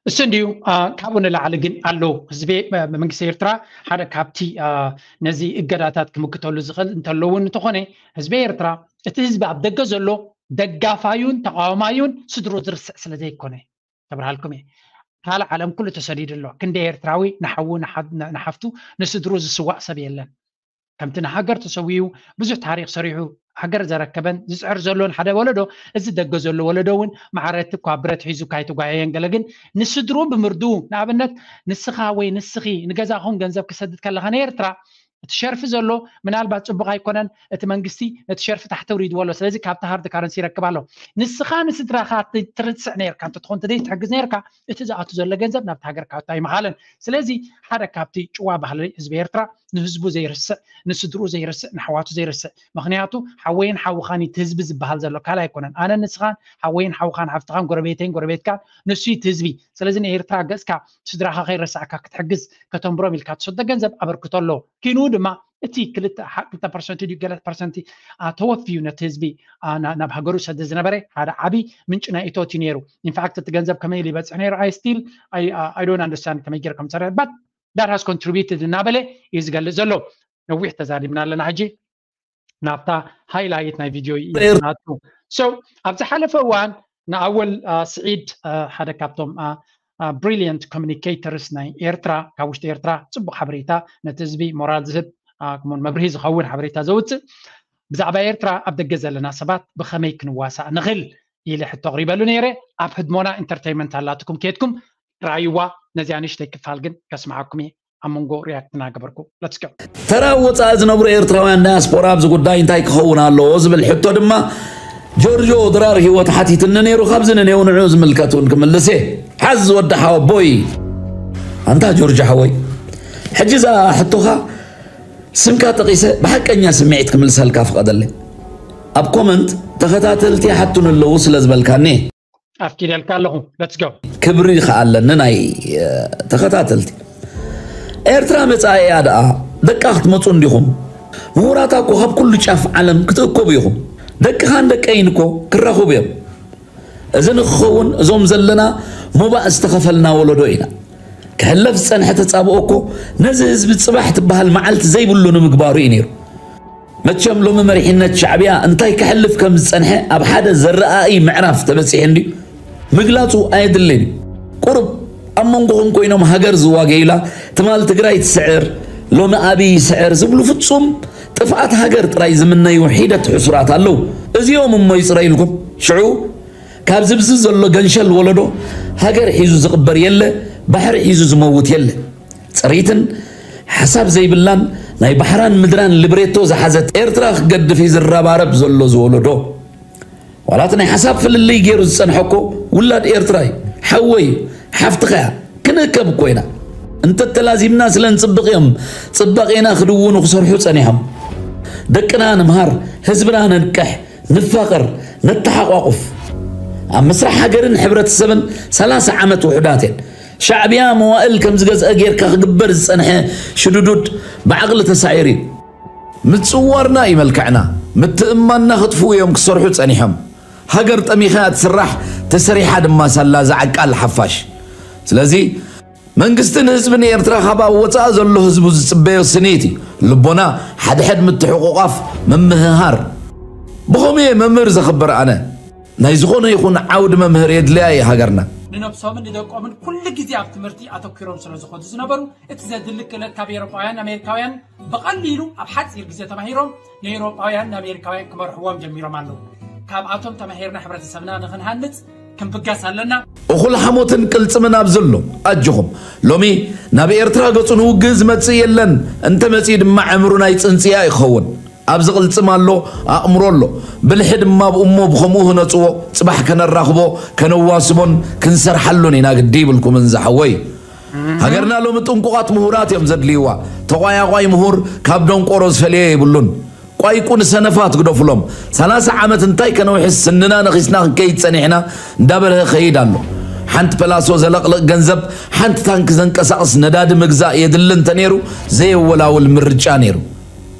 እሱ እንዲዩ ካብኡ ንላዕሊ ግን ኣሎ ህዝቢ መንግስቲ ኤርትራ ሓደ ካብቲ ነዚ እገዳታት ክምክተሉ ዝኽእል እንተለውን እንተኾነ ህዝቢ ኤርትራ እቲ ህዝቢ ኣብ ደገ ዘሎ ደጋፋዩን ተቃዋማዩን ስድሮ ዝርስዕ ስለ ዘይኮነ ተብርሃልኩም እየ። ካልእ ዓለም ኩሉ ተሰዲዱ ኣሎ። ክንደይ ኤርትራዊ ንሓዉ ንሓፍቱ ንስድሩ ዝስዋእ ሰብ የለን። ከምቲ ንሃገር ተሰዊኡ ብዙሕ ታሪክ ሰሪሑ ሃገር ዘረከበን ዝፅዕር ዘሎን ሓደ ወለዶ፣ እዚ ደገ ዘሎ ወለዶ እውን ማዕረ እቲ እኳ ብረት ሒዙ ካይተጓየየን ገለ ግን ንስድሩ ብምርድኡ፣ ንኣብነት ንስኻ ወይ ንስኺ ንገዛኹም ገንዘብ ክሰድድ ከለኻ ንኤርትራ እቲ ሸርፊ ዘሎ ምናልባት ፅቡቅ ኣይኮነን፣ እቲ መንግስቲ ነቲ ሸርፊ ታሕቲ ኣውሪድዎ ኣሎ። ስለዚ ካብቲ ሃርድ ካረንሲ ይረክብ ኣሎ። ንስኻ ንስድራኻ ትርስዕ ነርካ እንተትኾን ተደይ ትሕግዝ ነርካ እቲ ዝኣቱ ዘሎ ገንዘብ ናብቲ ሃገር ካብታ ኣይምኻለን። ስለዚ ሓደ ካብቲ ጭዋ ባህሊ ህዝቢ ኤርትራ ንህዝቡ ዘይርስዕ፣ ንስድርኡ ዘይርስዕ፣ ንኣሕዋቱ ዘይርስዕ። ምኽንያቱ ሓወይን ሓውኻን እቲ ህዝቢ ዝበሃል ዘሎ ካልእ ኣይኮነን። ኣነን ንስኻን ሓወይን ሓውኻን ሓፍትኻን ጎረቤተይን ጎረቤትካን ንሱ እቲ ህዝቢ። ስለዚ ንኤርትራ ገጽካ ስድራኻ ከይረሳዕካ ክትሕግዝ ከተንብሮም ኢልካ ትሰዶ ገንዘብ ኣበርክቶ ኣለዎ። ኪንኡ ድማ እቲ ክልተ ፐርሰንት ድዩ ገለ ፐርሰንት ተወፍዩ ነቲ ህዝቢ ናብ ሃገሩ ሰደ ዝነበረ ሓደ ዓብዪ ምንጭ ናይ እቶት እዩ ነይሩ። ኢንፋክት እቲ ገንዘብ ከመይ ኢሉ ይበፅሕ ነይሩ I still I don't understand ከመይ ገይሩ ከም ዝሰርሕ but that has contributed እናበለ እዩ ዝገልፅ ዘሎ። ነዊሕ ተዛሪብና ኣለና ሕጂ ናብታ ሃይላይት ናይ ቪድዮ ናቱ። So ኣብ ዝሓለፈ እዋን ንኣወል ስዒድ ሓደ ካብቶም brilliant communicators ናይ ኤርትራ ካብ ውሽጢ ኤርትራ ፅቡቅ ሓበሬታ ነቲ ህዝቢ ሞራል ዝህብ ከምኡውን መብርሂ ዝኸውን ሓበሬታ ዘውፅእ ብዛዕባ ኤርትራ ኣብ ደገ ዘለና ሰባት ብኸመይ ክንዋሳእ ንኽእል ኢለ ሕቶ ኣቕሪበሉ ነይረ። ኣብ ህድሞና ኢንተርተይመንት ኣላትኩም ከድኩም ርኣይዋ። ነዚኣ ንእሽተይ ክፋል ግን ከስምዓኩም እየ ኣብ መንጎ ሪያክት እናገበርኩ። Let's go። ተራ ወፃኢ ዝነብሩ ኤርትራውያን ዳያስፖራ ኣብዚ ጉዳይ እንታይ ክኸውን ኣለዎ ዝብል ሕቶ ድማ ጆርጆ ድራር ህይወት ሓቲትኒ ነይሩ። ካብዚ ንኔው ንዑ ዝምልከት እውን ክምልስ እየ። ሓዝ ወዲ ሓወቦይ። ኣንታ ጆርጆ ሓወይ፣ ሕጂ እዛ ሕቶኻ ስምካ ጠቒሰ ብሓቀኛ ስምዒት ክምልሰልካ ፍቐደለይ። ኣብ ኮመንት ተኸታተልቲ ይሓቱኒ ኣለዉ ስለ ዝበልካኒ። ኣፍቂደልካ ኣለኹ። Let's go። ክብሪ ከኣ ኣለኒ ናይ ተኸታተልቲ። ኤርትራ መጻኢያ ደኣ ደቃ ክትመጹ እንዲኹም። ምሁራታ እኮ ካብ ኩሉ ጫፍ ዓለም ክትእከቡ ኢኹም። ደቅኻን ደቀይን እኮ ክራኸቡ እዮም። እዚ ንክኸውን እዞም ዘለና ሞባእ ዝተኸፈልና ወለዶ ኢና። ክሕለፍ ዝጸንሐ ተጻብኦ እኮ ነዚ ህዝቢ ጽባሕ ትበሃል መዓልቲ ዘይብሉ ንምግባሩ እዩ ነይሩ። መቸም ሎሚ መሪሕነት ሻዕብያ እንታይ ክሕልፍ ከም ዝጸንሐ ኣብ ሓደ ዘረኣኢ ምዕራፍ ተበጺሑ እንድዩ። ምግላጹ ኣየድልን እዩ። ቁሩብ ኣብ መንጎኹም ኮይኖም ሃገር ዝዋገዩላ ትማል ትግራይ ትስዕር፣ ሎሚ ኣብይ ይስዕር ዝብሉ ፍጹም ጥፍኣት ሃገር ጥራይ ዝምነዩ ሒደት ሕሱራት ኣለዉ። እዚኦም እሞ ይጽረዩልኩም። ሽዑ ካብ ዝብዚ ዘሎ ገንሸል ወለዶ ሃገር ሒዙ ዝቕበር የለ፣ ባሕሪ ሒዙ ዝመውት የለ። ጽሪትን ሓሳብ ዘይብላን ናይ ባሕራን ምድራን ልብሬቶ ዝሓዘት ኤርትራ ክገድፍ እዩ ዝረባረብ ዘሎ ዝወለዶ። ዋላ እቲ ናይ ሓሳብ ፍልልይ ገይሩ ዝጸንሐ እኮ ውላድ ኤርትራ እዩ። ሓወይ፣ ሓፍትኻ እያ። ክንእከብ እኮ ኢና። እንተተላዚብና ስለ ንጽብቕ እዮም ጽባቄና ክድውኑ ክሰርሑ ጸኒሖም። ደቅና ንምሃር፣ ህዝብና ነንቅሕ፣ ንፋቐር፣ ነተሓቋቑፍ። ኣብ ምስራሕ ሃገርን ሕብረተሰብን ሰላሳ ዓመት ውሑዳት እየን። ሻዕብያ መዋእል ከም ዝገዝአ ጌርካ ክግበር ዝጸንሐ ሽዱዱድ ብዓቕሊ ተሳዒሩ እዩ። ምጽዋርና እዩ መልክዕና፣ ምትእምማንና ክጥፍኡ እዮም ክሰርሑ ጸኒሖም። ሃገር ጠሚኻ እያ ትስራሕ፣ ተሰሪሓ ድማ ሳላ ዝዓቃል ሓፋሽ። ስለዚ መንግስትን ህዝብን ኤርትራ ካብ ኣብ ወጻኢ ዘሎ ህዝቡ ዝጽበዮ ስኒት እዩ። ልቦና ሓድሕድ ምትሕቑቓፍ ምምህሃር። ብኸምኡ እየ መምህር ዘኽብር ኣነ። ናይ ዝኾነ ይኹን ዓውዲ መምህር የድልያ እየ ሃገርና። ንነብሶምን ንደቆምን ኩሉ ግዜ ኣብ ትምህርቲ ኣተኲሮም ስለ ዝኾዱ ዝነበሩ እቲ ዘድሊ ክእለት ካብ ኤውሮጳውያን ኣሜሪካውያን ብቐሊሉ ኣብ ሓጺር ግዜ ተማሂሮም ንኤውሮጳውያን ንኣሜሪካውያን ክመርሕዎም ጀሚሮም ኣለዉ። ካብኣቶም ተማሂርና ሕብረተሰብና ንኽንሃንጽ ክንብገስ ኣለና። እኹል ሓሞትን ቅልጽምን ኣብ ዘሎ ኣጆኹም። ሎሚ ናብ ኤርትራ ገጹ ንውግእ ዝመጽእ የለን፣ እንተ መጺኡ ድማ ዕምሩ ናይ ጽንጽያ ይኸውን። ኣብዚ ቅልጽም ኣሎ፣ ኣእምሮ ኣሎ። ብልሒ ድማ ብእሞ ብኸምኡ ህነጽዎ፣ ጽባሕ ከነራኽቦ፣ ከነዋስቦን ክንሰርሓሉን ኢና ግዲ ይብልኩምን ዝሓወይ። ሃገርና ሎሚ ጥንቁቓት ምሁራት እዮም ዘድልይዋ። ተቋያቋይ ምሁር ካብ ደንቆሮ ዝፈልዮ የብሉን። ቋይቁ ንሰነፋት ግደፉሎም። ሰላሳ ዓመት እንታይ ከነውሕስ ስንና ነኺስና ክንከይድ ጸኒሕና እንዳበርሀ ኸይድ ኣሎ። ሓንቲ ፐላሶ ዘለቕልቕ ገንዘብ፣ ሓንቲ ታንኪ ዘንቀሳቕስ ነዳዲ ምግዛእ የድሊ እንተ ነይሩ ዘየወላውል ምርጫ ነይሩ።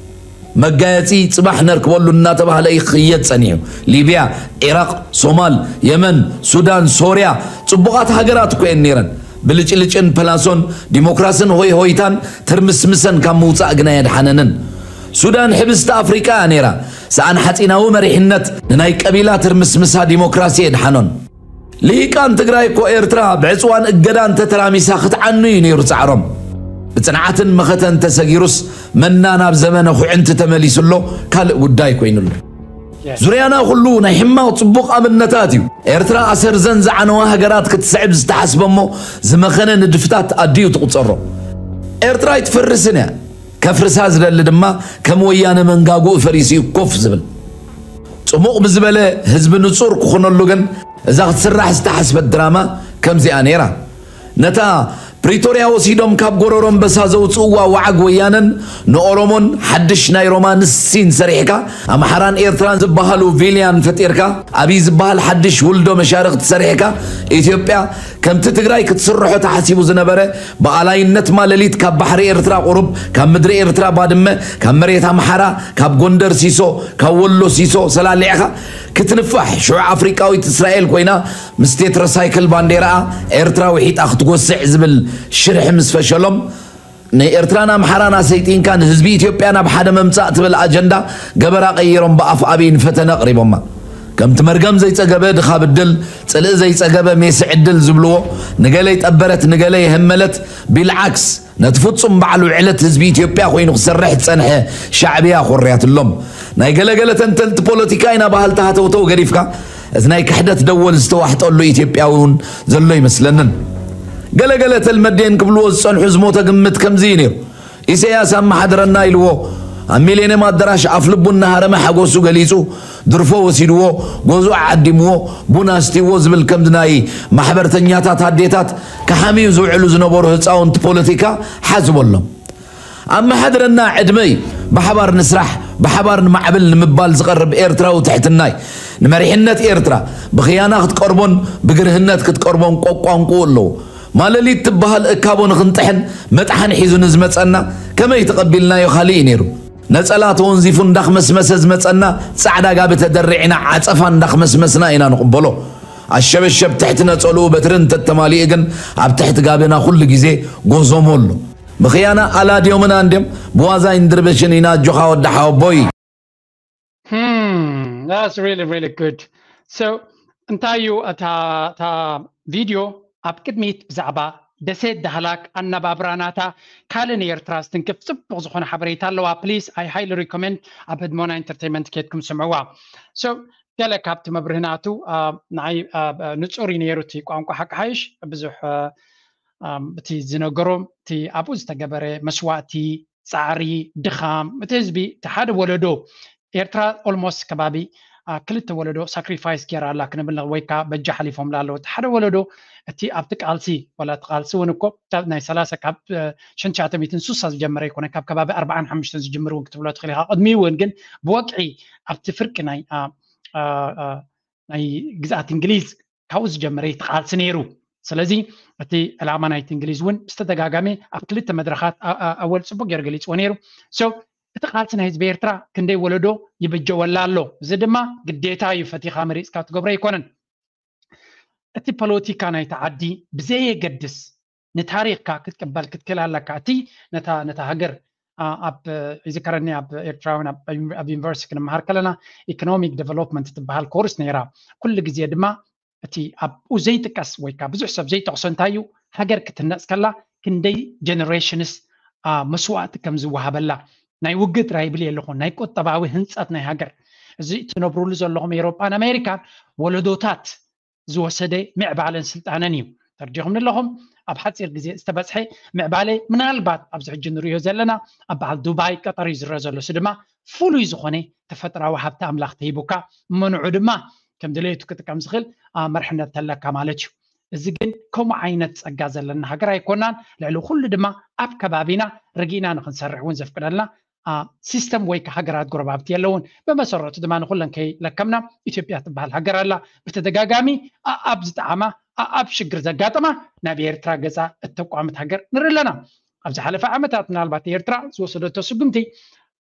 መጋየጺ ጽባሕ ነርክበሉ እናተባህለ ይኽየድ ጸኒሑ። ሊብያ፣ ዒራቕ፣ ሶማል፣ የመን፣ ሱዳን፣ ሶርያ ጽቡቓት ሃገራት እኮ እየን ነይረን። ብልጭልጭን ፐላሶን ዲሞክራስን ሆይ ሆይታን ትርምስምሰን ካብ ምውጻእ ግና የድሓነንን። ሱዳን ሕብስቲ ኣፍሪቃ እያ ነይራ። ሰኣን ሓጺናዊ መሪሕነት ንናይ ቀቢላ ትርምስምሳ ዲሞክራሲ የድሓኖን። ልሂቃን ትግራይ እኮ ኤርትራ ብዕጽዋን እገዳን ተተራሚሳ ክትዓኑ እዩ ነይሩ ጻዕሮም። ብጽንዓትን መኸተን ተሰጊሩስ መና ናብ ዘመነ ኩዕንቲ ተመሊሱ ኣሎ፣ ካልእ ጉዳይ ኮይኑሉ። ዙርያና ኩሉ ናይ ሕማቕ ጽቡቕ ኣብነታት እዩ። ኤርትራ ኣሰር ዘን ዝዓነዋ ሃገራት ክትስዕብ ዝተሓስበ እሞ ዝመኸነ ንድፍታት ኣድዩ ትቑጸሮ። ኤርትራ ኣይትፈርስን እያ። ከፍርሳ ዝደሊ ድማ ከም ወያነ መንጋጉኡ ፈሪሱ እዩ ኮፍ ዝብል። ጽሙቕ ብዝበለ ህዝቢ ንጹር ክኾነሉ ግን እዛ ክትስራሕ ዝተሓስበት ድራማ ከምዚኣ ነይራ። ነታ ፕሪቶርያ ወሲዶም ካብ ጎረሮ ኣንበሳ ዘውጽእዋ ወዓግ ወያነን ንኦሮሞን ሓድሽ ናይ ሮማንስ ሲን ሰሪሕካ ኣምሓራን ኤርትራን ዝበሃሉ ቪልያን ፈጢርካ ኣብይ ዝበሃል ሓድሽ ውልዶ መሻርኽቲ ሰሪሕካ ኢትዮጵያ ከምቲ ትግራይ ክትስርሖ ተሓሲቡ ዝነበረ ብኣላይነት ማለሊት ካብ ባሕሪ ኤርትራ ቁሩብ ካብ ምድሪ ኤርትራ ባድመ ካብ መሬት ኣምሓራ ካብ ጎንደር ሲሶ ካብ ወሎ ሲሶ ሰላሊዕኻ ክትንፋሕ ሽዑ ኣፍሪቃዊት እስራኤል ኮይና ምስ ቴትራሳይክል ባንዴራኣ ኤርትራ ውሒጣ ክትጎስዕ ዝብል ሽርሒ ምስ ፈሸሎም ንኤርትራን ኣምሓራን ኣሰይጢንካ ንህዝቢ ኢትዮጵያ ናብ ሓደ መምጻእ ትብል ኣጀንዳ ገበራ ቀይሮም ብኣፍ ኣብይ ንፈተነ ኣቕሪቦማ። ከምቲ መርገም ዘይጸገበ ድኻ ብድል፣ ጽልኢ ዘይጸገበ ሜሲ ዕድል ዝብልዎ፣ ንገለ ይጠበረት ንገለ የሀመለት፣ ቢልዓክስ ነቲ ፍጹም በዓል ውዕለት ህዝቢ ኢትዮጵያ ኮይኑ ክሰርሕ ዝጸንሐ ሻዕብያ ኮርያትሎም። ናይ ገለገለ ተንተንቲ ፖለቲካ ኢና በሃልቲ ሃተውተው ገዲፍካ እዚ ናይ ክሕደት ደወል ዝተዋሕጠሉ ኢትዮጵያዊ እውን ዘሎ ይመስለንን። ገለገለ ተልመዴን ክብልዎ ዝጸንሑ ዝሞተ ግምት ከምዚ እዩ ነይሩ። ኢሰያስ ኣመሓድረና ኢልዎ ኣብ ሚሌንየም ኣደራሽ ኣፍ ልቡ እናሃረመ ሓጎሱ ገሊጹ ድርፎ ወሲድዎ ጎዙ ዓዲምዎ ቡን ኣስትይዎ ዝብል ከምዚ ናይ ማሕበርተኛታት ኣዴታት ክሓምዩ ዝውዕሉ ዝነበሩ ህፃውንቲ ፖለቲካ ሓዝበሎም። ኣመሓድረና ዕድመይ ብሓባር ንስራሕ ብሓባር ንማዕብል ንምባል ዝቐርብ ኤርትራዊ ትሕትናይ ንመሪሕነት ኤርትራ ብኽያና ክትቀርቦን ብግርህነት ክትቀርቦን ቆቋንቁኡ ኣለዎ። ማለሊት ትበሃል እካቦ ንኽንጥሕን መጥሓን ሒዙ ንዝመጸና ከመይ ተቐቢልናዮ ካልእ እዩ ነይሩ። ነጸላ ተወንዚፉ እንዳኽመስመሰ ዝመጸና ጻዕዳ ጋቢ ተደሪዕና ዓጸፋ እንዳኽመስመስና ኢና ንቕበሎ። ኣሸበሸብ ትሕቲ ነጸልኡ በትሪ እንተተማሊኡ ግን ኣብ ትሕቲ ጋብና ኩሉ ግዜ ጎዞሞ ኣሎ። ብኽያና ኣላድዮምና እንድዮም ብዋዛ ይንድርብሽን ኢና ኣጆኻ ወዲ ሓወቦይ። Hmm, that's really, really good. So እንታይ እዩ እታ እታ ቪድዮ ኣብ ቅድሚት ብዛዕባ ደሴት ዳህላክ ኣነባብራ ናታ ካልእ ንኤርትራ ዝትንክፍ ጽቡቕ ዝኾነ ሓበሬታ ኣለዋ። Please, I highly recommend ኣብ ህድሞና ኢንተርቴይንመንት ኬድኩም ስምዕዋ። So ገለ ካብቲ መብርሂ ናቱ ንዓይ ንጹር እዩ ነይሩ። እቲ ቋንቋ ሓቂ ሓይሽ ብዙሕ እቲ ዝነገሮ እቲ ኣብኡ ዝተገበረ መስዋእቲ ፃዕሪ ድኻም እቲ ህዝቢ እቲ ሓደ ወለዶ ኤርትራ almost ከባቢ ክልተ ወለዶ ሳክሪፋይስ ገይራ ኣላ ክንብል ወይ ከዓ በጃ ሓሊፎምላ ኣለዉ። እቲ ሓደ ወለዶ እቲ ኣብቲ ቃልሲ ዋላ እቲ ቃልሲ እውን እኮ ናይ ሰላሳ ካብ ሽንሻተ ሚትን ሱሳ ዝጀመረ ይኮነ ካብ ከባቢ ኣርባዓን ሓሙሽተን ዝጅምር እውን ክትብሎ ትኽእል ኢኻ። ቅድሚ እውን ግን ብወቅዒ ኣብቲ ፍርቂ ናይ ናይ ግዝኣት እንግሊዝ ካብኡ ዝጀመረ እቲ ቃልሲ ነይሩ። ስለዚ እቲ ዕላማ ናይቲ እንግሊዝ እውን ብዝተደጋጋሚ ኣብ ክልተ መድረኻት ኣወል ፅቡቅ ገይሩ ገሊፅዎ ነይሩ። So እቲ ቃልሲ ናይ ህዝቢ ኤርትራ ክንደይ ወለዶ ይብጀወላ ኣሎ። እዚ ድማ ግዴታ እዩ፣ ፈቲኻ መሪፅካ ትገብሮ ኣይኮነን። እቲ ፖለቲካ ናይቲ ዓዲ ብዘየገድስ ንታሪኽካ ክትቅበል ክትክእል ኣለካ። እቲ ነታ ነታ ሃገር ኣብ ይዝከረኒ ኣብ ኤርትራውያን ኣብ ዩኒቨርሲቲ ክንመሃር ከለና ኢኮኖሚክ ዴቨሎፕመንት ትበሃል ኮርስ ነይራ። ኩሉ ግዜ ድማ እቲ ኣብኡ ዘይጥቀስ ወይ ከዓ ብዙሕ ሰብ ዘይጠቕሶ እንታይ እዩ፣ ሃገር ክትህነፅ ከላ ክንደይ ጀነሬሽንስ መስዋእቲ ከም ዝወሃበላ ናይ ውግእ ጥራይ ይብል የለኹን፣ ናይ ቁጠባዊ ህንፀት ናይ ሃገር እዚ እትነብሩሉ ዘለኹም ኤሮጳን ኣሜሪካን ወለዶታት ዝወሰደ ምዕባለን ስልጣነን እዩ። ተርዲኹም ኣለኹም ኣብ ሓፂር ግዜ ዝተበፅሐ ምዕባለ ምናልባት ኣብዚ ሕጂ ንሪኦ ዘለና ኣብ በዓል ዱባይ ቀጠር እዩ ዝረአ ዘሎ። እዚ ድማ ፍሉይ ዝኾነ ተፈጥራዊ ሃብቲ ኣምላኽ ተሂቡካ እሞ ንዑ ድማ ከም ድሌቱ ክጥቀም ዝኽእል መርሕነት ተለካ ማለት እዩ። እዚ ግን ከምኡ ዓይነት ፀጋ ዘለና ሃገር ኣይኮናን። ልዕሊ ኩሉ ድማ ኣብ ከባቢና ርጊእና ንክንሰርሕ እውን ዘፍቅደልና ሲስተም ወይ ሃገራት ጎረባብቲ የለውን። ብመሰረቱ ድማ ንኩለን ከይለከምና ኢትዮጵያ ትበሃል ሃገር ኣላ። ብተደጋጋሚ ኣብ ዝጠዓማ ኣብ ሽግር ዘጋጠማ ናብ ኤርትራ ገፃ እተቋምት ሃገር ንርኢ ኣለና። ኣብ ዝሓለፈ ዓመታት ምናልባት ኤርትራ ዝወሰደቶ ስጉምቲ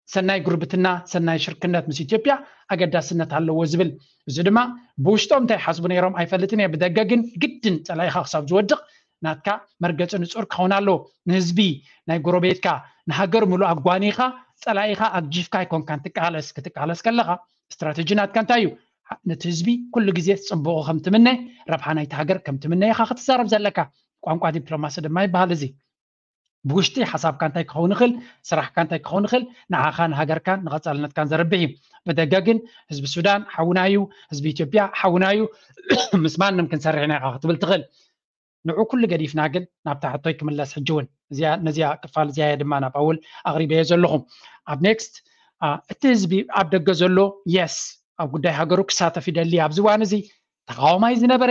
ሰናይ ጉርብትና ሰናይ ሽርክነት ምስ ኢትዮጵያ ኣገዳስነት ኣለዎ ዝብል፣ እዚ ድማ ብውሽጦም እንታይ ሓስቡ ነይሮም ኣይፈልጥን እየ፣ ብደገ ግን ግድን ፀላኢኻ ክሳብ ዝወድቕ ናትካ መርገፂ ንፁር ክኸውን ኣለዎ። ንህዝቢ ናይ ጎረቤትካ ንሃገር ሙሉእ ኣጓኒኻ ፀላኢኻ ኣግጂፍካ ኣይኮንካን ትቃለስ። ክትቃለስ ከለኻ ስትራተጂ ናትካ እንታይ እዩ? ነቲ ህዝቢ ኩሉ ግዜ ፅቡቑ ከም ትምነ፣ ረብሓ ናይቲ ሃገር ከም ትምነ ኢኻ ክትዛረብ ዘለካ። ቋንቋ ዲፕሎማሲ ድማ ይበሃል እዚ። ብውሽጢ ሓሳብካ እንታይ ክኸውን ይኽእል፣ ስራሕካ እንታይ ክኸውን ይኽእል፣ ንዓኻን ሃገርካን ንቐፃልነትካን ዘርብሕ እዩ። ብደገ ግን ህዝቢ ሱዳን ሓውና እዩ፣ ህዝቢ ኢትዮጵያ ሓውና እዩ፣ ምስ ማንም ክንሰርሕ ኢና ኢኻ ክትብል ትኽእል። ንዑ ኩሉ ገዲፍና ግን ናብታ ሕቶይ ክምለስ ሕጂ እውን ነዚኣ ክፋል እዚኣ ድማ ናብ ኣውል ኣቕሪበዮ ዘለኹ። ኣብ ኔክስት እቲ ህዝቢ ኣብ ደገ ዘሎ የስ ኣብ ጉዳይ ሃገሩ ክሳተፍ ይደሊ። ኣብዚ እዋን እዚ ተቃዋማይ ዝነበረ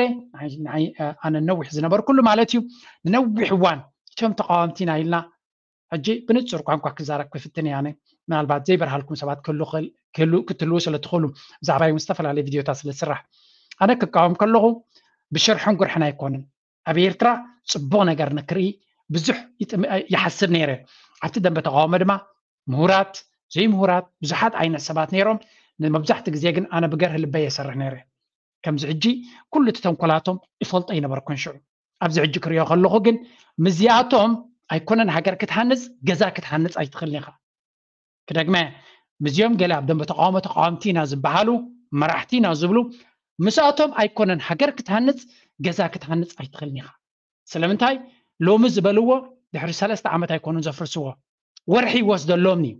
ኣነ ነዊሕ ዝነበርኩሉ ማለት እዩ። ንነዊሕ እዋን እቶም ተቃወምቲ ኢና ኢልና ሕጂ ብንጹር ቋንቋ ክዛረብ ክፍትን እየ ኣነ። ምናልባት ዘይበርሃልኩም ሰባት ክትህልዉ ስለ ትኽእሉ ብዛዕባ እውን ዝተፈላለየ ቪድዮታት ስለ ዝስራሕ ኣነ ክቃወም ከለኹ ብሽርሕን ጉርሕን ኣይኮንን። ኣብ ኤርትራ ጽቡቕ ነገር ንክርኢ ብዙሕ ይሓስብ ነይረ። ኣብቲ ደንበ ተቃውሞ ድማ ምሁራት ዘይምሁራት ብዙሓት ዓይነት ሰባት ነይሮም። ንመብዛሕቲ ግዜ ግን ኣነ ብገርህ ልበይ የሰርሕ ነይረ። ከምዚ ሕጂ ኩሉ እቲ ተንኮላቶም ይፈልጦ ኣይነበርኩን ሽዑ። ኣብዚ ሕጂ ክሪኦ ከለኹ ግን ምስዚኣቶም ኣይኮነን ሃገር ክትሃንጽ ገዛ ክትሃንጽ ኣይትኽእልን ኢኻ። ክደግመ ምስዚኦም ገለ ኣብ ደንበ ተቃውሞ ተቃወምቲ ኢና ዝበሃሉ መራሕቲ ኢና ዝብሉ ምስኣቶም ኣይኮነን ሃገር ክትሃንጽ ገዛ ክትሃንጽ ኣይትኽእልን ኢኻ። ስለምንታይ ሎሚ ዝበልዎ ድሕሪ ሰለስተ ዓመት ኣይኮኑን ዘፍርስዎ። ወርሒ ይወስደሎም እዩ።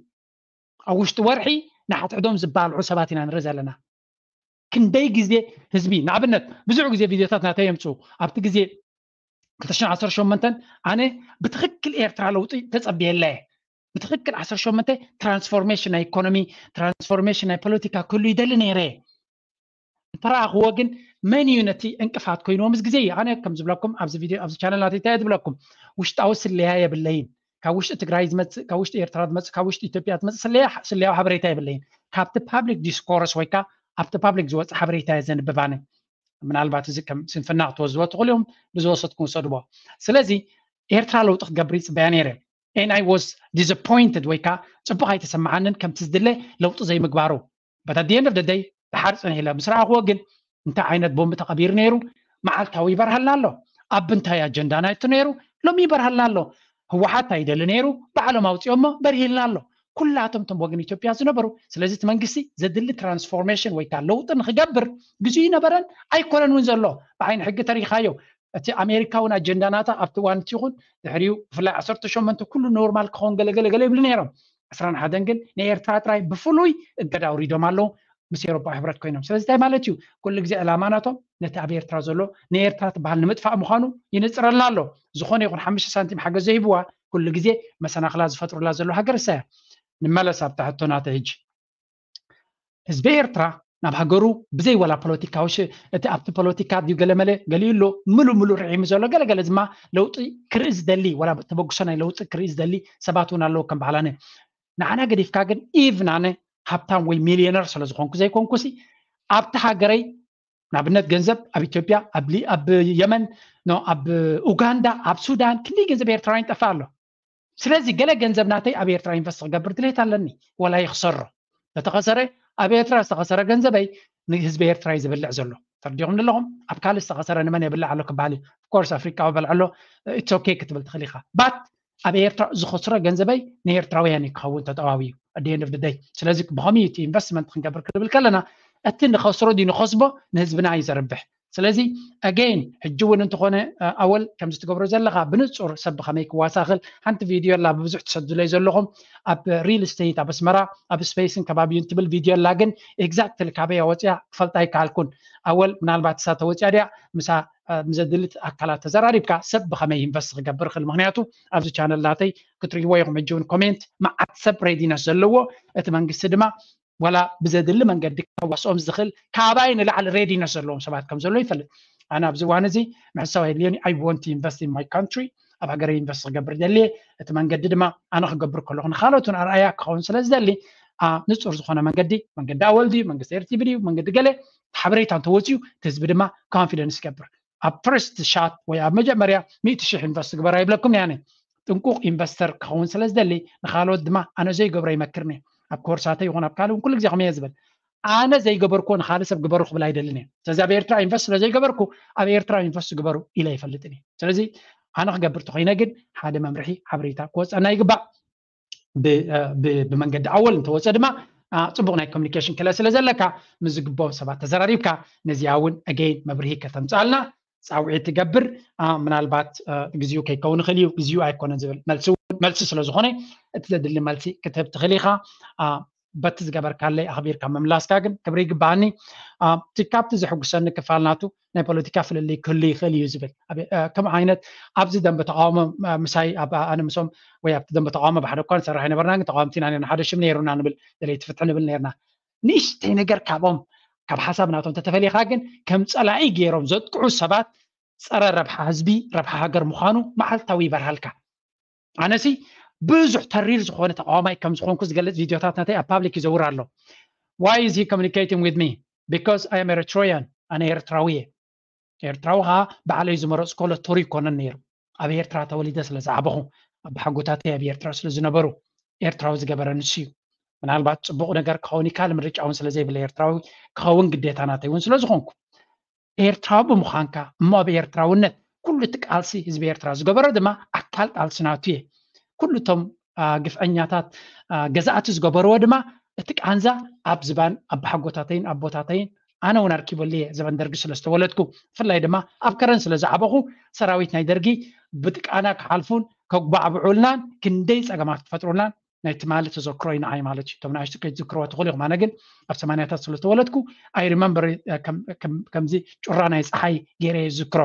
ኣብ ውሽጢ ወርሒ ንሓድሕዶም ዝባልዑ ሰባት ኢና ንርኢ ዘለና። ክንደይ ግዜ ህዝቢ ንኣብነት ብዙሕ ግዜ ቪድዮታት ናተይ የምፅኡ ኣብቲ ግዜ ክልተ ሽሕን ዓሰርተ ሸሞንተን ኣነ ብትኽክል ኤርትራ ለውጢ ተፀብየላ እየ። ብትኽክል ዓሰርተ ሸሞንተ ትራንስፎርሜሽን ናይ ኢኮኖሚ ትራንስፎርሜሽን ናይ ፖለቲካ ክህሉ ይደሊ ነይረ። እንተረኣኽዎ ግን መን እዩ ነቲ ዕንቅፋት ኮይንዎ ምስ ግዜ እዩ። ኣነ ከም ዝብለኩም ኣብዚ ቪድዮ ኣብዚ ቻነል ናተይ እንታይ እየ ዝብለኩም ውሽጣዊ ስለያ የብለይን። ካብ ውሽጢ ትግራይ ዝመፅእ ካብ ውሽጢ ኤርትራ ዝመፅእ ካብ ውሽጢ ኢትዮጵያ ዝመፅእ ስለያ ስለያዊ ሓበሬታ የብለይን። ካብቲ ፓብሊክ ዲስኮርስ ወይ ከዓ ኣብቲ ፓብሊክ ዝወፅእ ሓበሬታ እየ ዘንብብ ኣነ። ምናልባት እዚ ከም ስንፍና ክትወስድዎ ትኽእሉ እዮም። ብዝወሰድኩም ውሰድዎ። ስለዚ ኤርትራ ለውጢ ክገብር ይፅበያ ነይረ። and I was disappointed ወይ ከዓ ፅቡቅ ኣይተሰማዓንን ከምቲ ዝድለ ለውጢ ዘይምግባሩ። But at the end of the day ድሓር ፅንሕ ኢለ ምስ ረኣኽዎ ግን እንታይ ዓይነት ቦምቢ ተቐቢሩ ነይሩ፣ መዓልታዊ ይበርሃልና ኣሎ። ኣብ እንታይ ኣጀንዳ ናይቱ ነይሩ ሎሚ ይበርሃልና ኣሎ። ህወሓት ኣይደሊ ነይሩ ባዕሎም ኣውፅኦሞ በርሂልና ኣሎ። ኩላቶም እቶም ወገን ኢትዮጵያ ዝነበሩ። ስለዚ እቲ መንግስቲ ዘድሊ ትራንስፎርሜሽን ወይ ከዓ ለውጢ ንክገብር ግዜኡ ይነበረን ኣይኮነን እውን ዘሎ። ብዓይኒ ሕጊ ተሪኻዮ እቲ ኣሜሪካ እውን ኣጀንዳ ናታ ኣብቲ እዋን እቲ ይኹን ድሕሪኡ ብፍላይ ዓሰርተ ሸሞንተ ኩሉ ኖርማል ክኸውን ገለገለ ገለ ይብሉ ነይሮም። ዕስራን ሓደን ግን ንኤርትራ ጥራይ ብፍሉይ እገዳ ኣውሪዶም ኣለዉ ምስ ኤሮፓ ሕብረት ኮይኖም። ስለዚ እንታይ ማለት እዩ? ኩሉ ግዜ ዕላማ ናቶም ነቲ ኣብ ኤርትራ ዘሎ ንኤርትራ ትበሃል ንምጥፋእ ምዃኑ ይንፅረልና ኣሎ። ዝኾነ ይኹን ሓሙሽተ ሳንቲም ሓገዝ ዘይህብዋ ኩሉ ግዜ መሰናኽላ ዝፈጥሩላ ዘሎ ሃገር እሳ እያ። ንመለስ ኣብታ ሕቶ ናተ ሕጂ ህዝቢ ኤርትራ ናብ ሃገሩ ብዘይ ዋላ ፖለቲካዊ ሽ- እቲ ኣብቲ ፖለቲካ ድዩ ገለመለ ገሊኡ ኣሎ ምሉእ ምሉእ ርዒሙ ዘሎ ገለገለ ድማ ለውጢ ክርኢ ዝደሊ ዋላ ተበግሶ ናይ ለውጢ ክርኢ ዝደሊ ሰባት እውን ኣለዉ ከም ባህላነ። ንዓና ገዲፍካ ግን ኢቭን ኣነ ሃብታም ወይ ሚሊዮነር ስለ ዝኾንኩ ዘይኮንኩሲ ኣብቲ ሃገረይ ንኣብነት ገንዘብ ኣብ ኢትዮጵያ ኣብ ሊ- ኣብ የመን ኖ ኣብ ኡጋንዳ ኣብ ሱዳን ክንደይ ገንዘብ ኤርትራውያን ይጠፍእ ኣሎ። ስለዚ ገለ ገንዘብ ናተይ ኣብ ኤርትራ ኢንቨስት ክገብር ድሌት ኣለኒ። ወላ ይኽሰሮ ተተኸሰረ ኣብ ኤርትራ ዝተኸሰረ ገንዘበይ ንህዝቢ ኤርትራ እዩ ዝብልዕ ዘሎ። ተርዲኹም ኣለኹም? ኣብ ካልእ ዝተኸሰረ ንመን የብልዕ ኣሎ ክበሃል እዩ። Of course ኣፍሪቃዊ በልዐሎ it's okay ክትብል ትኽእል ኢኻ። But ኣብ ኤርትራ ዝኸስሮ ገንዘበይ ንኤርትራውያን እዩ ክኸውን ተጠዋዊ እዩ at the end of the day። ስለዚ ብኸመይ እቲ ኢንቨስትመንት ክንገብር ክንብል ከለና እቲ ንኸስሮ ድዩ ንኸስቦ ንህዝብና እዩ ዘርብሕ። ስለዚ ኣገይን ሕጂ እውን እንተኾነ ኣወል ከምዚ ትገብሮ ዘለኻ ብንፁር ሰብ ብኸመይ ክዋሳኽል ሓንቲ ቪድዮ ኣላ ብብዙሕ ትሰዱለይ ዘለኹም ኣብ ሪል ስቴት ኣብ ኣስመራ ኣብ ስፔስን ከባቢውን ትብል ቪድዮ ኣላ ግን ኤግዛክትሊ ካበይ ኣወፅያ ክፈልጣ ኣይከኣልኩን። ኣወል ምናልባት እሳ ተወፅያ ድያ ምሳ ምዘድልት ኣካላት ተዘራሪብካ ሰብ ብኸመይ ኢንቨስት ክገብር ክእል ምክንያቱ ኣብዚ ቻነል ናተይ ክትሪእዎ ኢኹም ሕጂ እውን ኮሜንት መዓት ሰብ ሬዲነስ ዘለዎ እቲ መንግስቲ ድማ ዋላ ብዘድሊ መንገዲ ከዋስኦም ዝኽእል ካባይ ንላዕሊ ሬዲነስ ዘለዎም ሰባት ከም ዘሎ ይፈልጥ። ኣነ ኣብዚ እዋን እዚ ምሕሳው የድልዮኒ I want to invest in my country ኣብ ሃገረይ ኢንቨስት ክገብር ደልየ እቲ መንገዲ ድማ ኣነ ክገብር ከለኹ ንካልኦትን ኣርኣያ ክኸውን ስለ ዝደሊ ንፁር ዝኾነ መንገዲ መንገዲ ኣወል ድዩ መንግስቲ ኤርቲቪ ድዩ መንገዲ ገለ ሓበሬታ እንተወፅዩ እቲ ህዝቢ ድማ ኮንፊደንስ ይገብር። ኣብ ፈርስት ሻት ወይ ኣብ መጀመርያ ሚእቲ ሽሕ ኢንቨስት ግበር ኣይብለኩም ያነ ጥንቁቕ ኢንቨስተር ክኸውን ስለ ዝደሊ ንካልኦት ድማ ኣነ ዘይገብሮ ይመክርኒ ኣብ ኮርሳተ ይኹን ኣብ ካልእ ኩሉ ግዜ ከምየ ዝብል ኣነ ዘይገበርኩ ንካልእ ሰብ ግበሩ ክብል ኣይደልን እየ። ስለዚ ኣብ ኤርትራ ኢንቨስት ስለ ዘይገበርኩ ኣብ ኤርትራ ኢንቨስት ግበሩ ኢለ ይፈልጥን እየ። ስለዚ ኣነ ክገብር ተኮይነ ግን ሓደ መምርሒ ሓበሬታ ክወፀና ይግባእ። ብመንገዲ ኣወል እንተወፀ ድማ ፅቡቅ ናይ ኮሚኒኬሽን ክለ ስለ ዘለካ ምስ ዝግብኦም ሰባት ተዘራሪብካ ነዚኣ እውን ኣገይን መብርሂ ከተምፅኣልና ፃውዒት ትገብር። ምናልባት ግዜኡ ከይከውን ይኽእል እዩ ግዜኡ ኣይኮነን ዝብል መልሲ ስለ ዝኾነ እቲ ዘድሊ መልሲ ክትህብ ትኽእል ኢኻ። በቲ ዝገበርካለይ ኣኽቢርካ ምምላስካ ግን ክብሪ ይግባኣኒ። እቲ ካብቲ ዘሕጉሰኒ ክፋል ናቱ ናይ ፖለቲካ ፍልልይ ክህሉ ይኽእል እዩ ዝብል ከም ዓይነት ኣብዚ ደንበ ተቃውሞ ምሳይ ኣነ ምሶም ወይ ኣብቲ ደንበ ተቃውሞ ብሓደ እኳ ንሰርሕ ኣይነበርና ግን ተቃወምቲ ኢና ነርና ሓደ ሽም ነይሩና ንብል ደለይቲ ፍትሒ ንብል ነርና። ንእሽተይ ነገር ካብኦም ካብ ሓሳብ ናቶም ተተፈሊኻ ግን ከም ፀላኢ ገይሮም ዘጥቅዑ ሰባት ፀረ ረብሓ ህዝቢ ረብሓ ሃገር ምዃኑ መዓልታዊ ይበርሃልካ። ኣነሲ ብዙሕ ተሪር ዝኾነ ተቃዋማይ ከም ዝኾንኩ ዝገልፅ ቪድዮታት ናተይ ኣብ ፓብሊክ ይዘውር ኣሎ። Why is he communicating with me? Because I am Eritrean ኣነ ኤርትራዊ እየ። ኤርትራዊ ከዓ ባዕለይ ዝመረፅኮ ሎቶሪ ይኮነን ነይሩ። ኣብ ኤርትራ ተወሊደ ስለ ዝዓበኹ ኣባሓጎታተይ ኣብ ኤርትራ ስለ ዝነበሩ ኤርትራዊ ዝገበረ ንሱ እዩ። ምናልባት ፅቡቕ ነገር ክኸውን ይካል ምርጫ እውን ስለ ዘይብለ ኤርትራዊ ክኸውን ግዴታ ናተይ እውን ስለ ዝኾንኩ ኤርትራዊ ብምዃንካ እሞ ኣብ ኤርትራውነት ኩሉ እቲ ቃልሲ ህዝቢ ኤርትራ ዝገበሮ ድማ ኣካል ቃልሲ ናቱ እየ። ኩሉ እቶም ግፍዐኛታት ገዛእቲ ዝገበርዎ ድማ እቲ ቃንዛ ኣብ ዝባን ኣባሓጎታተይን ኣቦታተይን ኣነ እውን ኣርኪበሉ እየ ዘበን ደርጊ ስለ ዝተወለድኩ ብፍላይ ድማ ኣብ ከረን ስለ ዝዓበኹ ሰራዊት ናይ ደርጊ ብጥቃና ክሓልፉን ከጉባዕብዑልናን ክንደይ ፀገማት ክፈጥሩልናን ናይ ትማሊ ተዘክሮ እዩ ንዓይ ማለት እዩ። እቶም ንኣሽቱ ከይትዝክርዎ ትኽእሉ ኢኹም። ኣነ ግን ኣብ ሰማንያታት ስለ ዝተወለድኩ I remember ከምዚ ጩራ ናይ ፀሓይ ገይረ እየ ዝዝክሮ።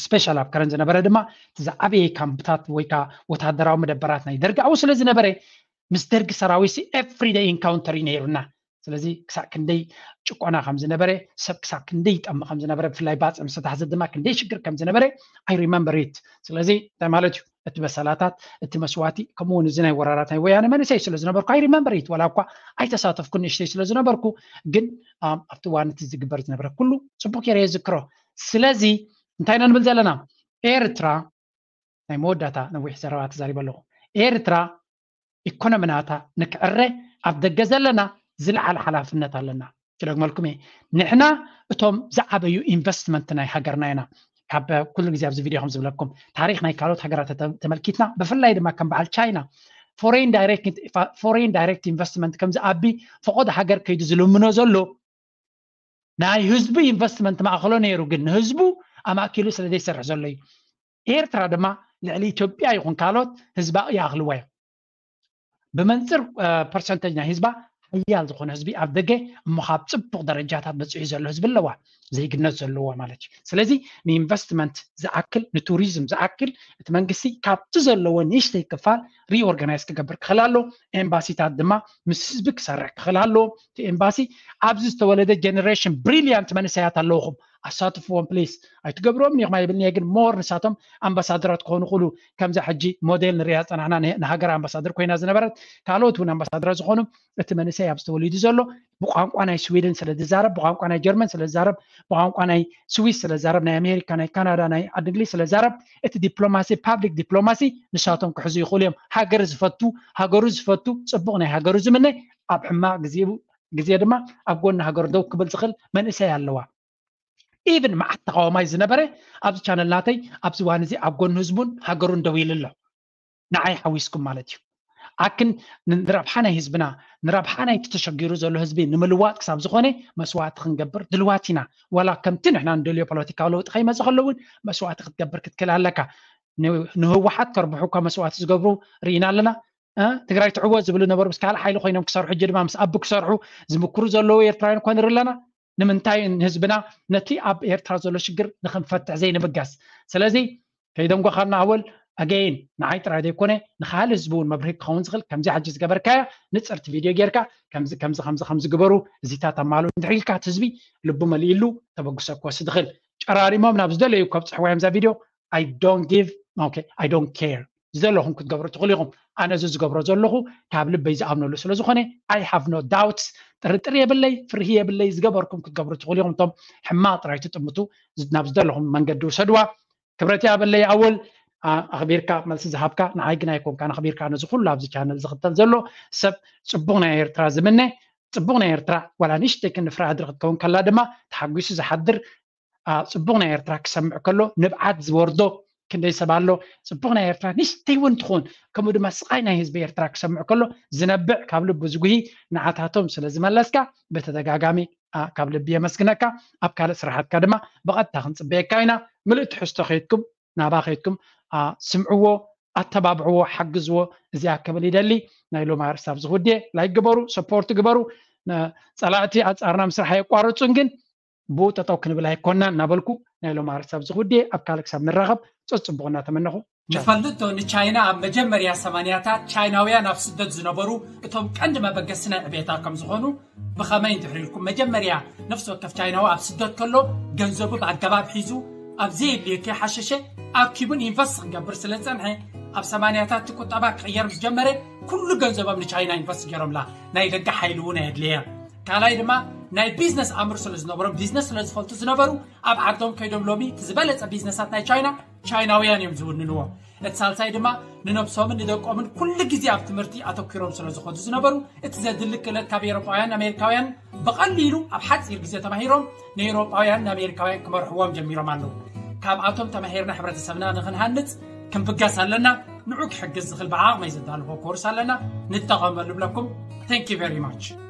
ስፔሻል ኣብ ከረን ዝነበረ ድማ እቲ ዝዓበየ ካምፕታት ወይ ከዓ ወታደራዊ መደበራት ናይ ደርጊ ኣብኡ ስለ ዝነበረ ምስ ደርጊ ሰራዊት everyday ኢንካውንተር እዩ ነይሩና። ስለዚ ክሳብ ክንደይ ጭቆና ከም ዝነበረ ሰብ ክሳብ ክንደይ ይጠሚ ከም ዝነበረ ብፍላይ ባፅዕ ምስ ተታሕዘ ድማ ክንደይ ሽግር ከም ዝነበረ I remember it። ስለዚ እንታይ ማለት እዩ እቲ በሰላታት እቲ መስዋእቲ ከምኡ እውን እዚ ናይ ወራራት ናይ ወያነ መንእሰይ ስለ ዝነበርኩ I remember it ዋላ እኳ ኣይተሳተፍኩን ንእሽተይ ስለ ዝነበርኩ ግን ኣብቲ እዋን እቲ ዝግበር ዝነበረ ኩሉ ፅቡቅ ገይረ የዝክሮ። ስለዚ እንታይ ኢና ንብል ዘለና ኤርትራ ናይ መወዳእታ ነዊሕ ዘረባ ተዛሪበ ኣለኹ። ኤርትራ ኢኮኖሚ ናታ ንክዕረ ኣብ ደገ ዘለና ዝለዓለ ሓላፍነት ኣለና። ክደግመልኩም እየ፣ ንሕና እቶም ዝዓበዩ ኢንቨስትመንት ናይ ሃገርና ኢና። ካብ ኩሉ ግዜ ኣብዚ ቪድዮ ከም ዝብለኩም፣ ታሪኽ ናይ ካልኦት ሃገራት ተተ- ተመልኪትና፣ ብፍላይ ድማ ከም በዓል ቻይና ፎሬን ዳይሬክት ኢንቨስትመንት ከም ዝኣቢ፣ ፈቐዶ ሃገር ከይዱ ዝልምኖ ዘሎ ናይ ህዝቢ ኢንቨስትመንት ማእከሎ ነይሩ፣ ግን ንህዝቡ ኣማእኪሉ ስለ ዘይሰርሕ ዘሎ እዩ። ኤርትራ ድማ ልዕሊ ኢትዮጵያ ይኹን ካልኦት ህዝባ ይኣኽልዋ እዮም። ብመንፅር ፐርሰንተጅ ናይ ህዝባ ሓያል ዝኾነ ህዝቢ ኣብ ደገ እሞ ካብ ፅቡቕ ደረጃታት በፂሑ ዘሎ ህዝቢ ኣለዋ፣ ዜግነት ዘለዎ ማለት እዩ። ስለዚ ንኢንቨስትመንት ዝኣክል፣ ንቱሪዝም ዝኣክል እቲ መንግስቲ ካብቲ ዘለዎ ንእሽተይ ክፋል ሪኦርጋናይዝ ክገብር ክኽእል ኣሎ። ኤምባሲታት ድማ ምስ ህዝቢ ክሰርሕ ክኽእል ኣሎ። እቲ ኤምባሲ ኣብዚ ዝተወለደ ጀነሬሽን ብሪሊያንት መንእሰያት ኣለውኹም፣ ኣሳትፍዎም ፕሊስ። ኣይትገብርዎም ኢኹም ኣይብልን እየ፣ ግን ሞር ንሳቶም ኣምባሳደራት ክኾኑ ክእሉ፣ ከምዛ ሕጂ ሞዴል ንሪኣ ዝፀናሕና ን- ንሃገር ኣምባሳደር ኮይና ዝነበረት፣ ካልኦት እውን ኣምባሳደራት ዝኾኑ፣ እቲ መንእሰይ ኣብዚ ተወሊዱ ዘሎ ብቋንቋ ናይ ስዊድን ስለ ዝዛረብ፣ ብቋንቋ ናይ ጀርመን ስለ ዝዛረብ፣ ብቋንቋ ናይ ስዊስ ስለ ዝዛረብ፣ ናይ ኣሜሪካ፣ ናይ ካናዳ፣ ናይ ዓዲ እንግሊዝ ስለ ዝዛረብ፣ እቲ ዲፕሎማሲ፣ ፓብሊክ ዲፕሎማሲ ንሳቶም ክሕዙ ይኽእሉ እዮም። ሃገር ዝፈቱ፣ ሃገሩ ዝፈቱ፣ ፅቡቕ ናይ ሃገሩ ዝምነ፣ ኣብ ሕማቕ ግዜኡ ግዜ ድማ ኣብ ጎኒ ሃገሩ ደው ክብል ዝኽእል መንእሰይ ኣለዋ። ኢቭን መዓት ተቃዋማይ ዝነበረ ኣብዚ ቻነል ናተይ ኣብዚ ዋን እዚ ኣብ ጎኒ ህዝቡን ሃገሩን ደው ኢሉ ኣሎ። ንዓይ ሓዊስኩም ማለት እዩ። ኣክን ን- ንረብሓ ናይ ህዝብና፣ ንረብሓ ናይቲ ተሸጊሩ ዘሎ ህዝቢ ንምልዋጥ ክሳብ ዝኾነ መስዋዕቲ ክንገብር ድልዋት ኢና። ዋላ ከምቲ ንሕና ንደልዮ ፖለቲካዊ ለውጢ ከይመጽእ ከሎ እውን መስዋዕቲ ክትገብር ክትክእል ኣለካ። ን- ንህወሓት ከርብሑ እኳ መስዋዕቲ ዝገብሩ ርኢና ኣለና። እ? ትግራይ ትዕወት ዝብሉ ነበሩ፣ ምስ ካልእ ሓይሊ ኮይኖም ክሰርሑ፣ ሕጂ ድማ ምስ ኣቢ ክሰርሑ ዝምክሩ ዘለዉ ኤርትራውያን እኳ ንርኢ ኣለና። ንምንታይ ንህዝብና ነቲ ኣብ ኤርትራ ዘሎ ሽግር ንክንፈትሕ ዘይንብገስ? ስለዚ ከይደንጎኻና ኣወል ኣገይን ንዓይ ጥራይ ዘይኮነ ንካልእ ህዝቢ እውን መብርሂ ክኸውን ዝኽእል ከምዚ ሕጂ ዝገበርካያ ንፅርቲ ቪድዮ ጌርካ ከምዚ ከምዚ ከምዚ ከምዚ ግበሩ እዚታት ኣማሉ እንድሕር ኢልካ እቲ ህዝቢ ልቡ መሊእሉ ተበግሶ ክወስድ ይኽእል። ጨራሪሞም ናብ ዝደለዩ ከብፅሕዋ እዮም እዛ ቪድዮ። I don't give okay I don't care ዝደለኹም ክትገብሩ ትኽእሉ ኢኹም። ኣነ እዚ ዝገብሮ ዘለኹ ካብ ልበይ ዝኣምነሉ ስለ ዝኾነ I have no doubts፣ ጥርጥር የብለይ፣ ፍርሂ የብለይ። ዝገበርኩም ክትገብሩ ትኽእሉ ኢኹም። እቶም ሕማቕ ጥራይ ትጥምቱ ናብ ዝደለኹም መንገዲ ውሰድዋ። ክብረት ያበለይ ኣወል ኣኽቢርካ መልሲ ዝሃብካ ንዓይ ግን ኣይኮንካን ኣኽቢርካ ነዚ ኩሉ ኣብዚ ቻነል ዝኽተል ዘሎ ሰብ ጽቡቕ ናይ ኤርትራ ዝምነ ጽቡቕ ናይ ኤርትራ ዋላ ንእሽተይ ክንፍራ ድር ክትከውን ከላ ድማ ተሓጒሱ ዝሓድር ጽቡቕ ናይ ኤርትራ ክሰምዕ ከሎ ንብዓት ዝወርዶ ክንደይ ሰብ ኣሎ። ጽቡቕ ናይ ኤርትራ ንእሽተይ እውን ትኹን ከምኡ ድማ ስቓይ ናይ ህዝቢ ኤርትራ ክሰምዕ ከሎ ዝነብዕ ካብ ልቡ ዝጉሂ ንዓታቶም ስለ ዝመለስካ በተደጋጋሚ ካብ ልቢ የመስግነካ። ኣብ ካልእ ስራሓትካ ድማ ብቐጥታ ክንጽበየካ ኢና። ምልእ ትሕዝቶ ከይድኩም ናባ ከይድኩም ስምዕዎ፣ ኣተባብዕዎ፣ ሓግዝዎ። እዚኣ ክብል ይደሊ። ናይ ሎሚ ኣርእስቲ ኣብዚ ክውድየ። ላይክ ግበሩ፣ ሰፖርት ግበሩ። ጸላእቲ ኣጻርና ምስራሕ ኣየቋርጹን ግን ብኡ ጠጠው ክንብል ኣይኮናን እናበልኩ ናይ ሎም ኣርስቲ ኣብዚ ክውድየ። ኣብ ካልእ ክሳብ ንራኸብ ጸጽቡቕ እናተመነኹ ንፈልጦ ንቻይና ኣብ መጀመርያ ሰማንያታት ቻይናውያን ኣብ ስደት ዝነበሩ እቶም ቀንዲ መበገሲ ናይ ዕቤታ ከም ዝኾኑ ብኸመይ እንድሕር ኢልኩም መጀመርያ ነፍሲ ወከፍ ቻይናዊ ኣብ ስደት ከሎ ገንዘቡ ብኣገባብ ሒዙ ኣብ ዘየድልዮ ከይሓሸሸ ኣኪቡን ኢንቨስት ክገብር ስለ ዝጸንሐ ኣብ ሰማንያታት እቲ ቁጠባ ክቕየር ምስ ጀመረ ኩሉ ገንዘቦም ንቻይና ኢንቨስት ገይሮምላ ናይ ደገ ሓይሊ እውን ኣየድለየ ካልኣይ ድማ ናይ ቢዝነስ ኣምር ስለ ዝነበሮም ቢዝነስ ስለ ዝፈልጡ ዝነበሩ ኣብ ዓዶም ከይዶም ሎሚ እቲ ዝበለፀ ቢዝነሳት ናይ ቻይና ቻይናውያን እዮም ዝውንንዎ እቲ ሳልሳይ ድማ ንነብሶምን ንደቆምን ኩሉ ግዜ ኣብ ትምህርቲ ኣተኪሮም ስለ ዝኾዱ ዝነበሩ እቲ ዘድሊ ክእለት ካብ ኤሮጳውያን ኣሜሪካውያን ብቐሊሉ ኣብ ሓፂር ግዜ ተማሂሮም ንኤሮጳውያን ንኣሜሪካውያን ክመርሕዎም ጀሚሮም ኣለዉ ካብኣቶም ተማሂርና ሕብረተሰብና ንክንሃንፅ ክንብገስ ኣለና ንዑ ክሕግዝ ዝኽእል ብዓቕመይ ዘዳልኾ ኮርስ ኣለና ንጠቐመሉ ብለኩም thank you very much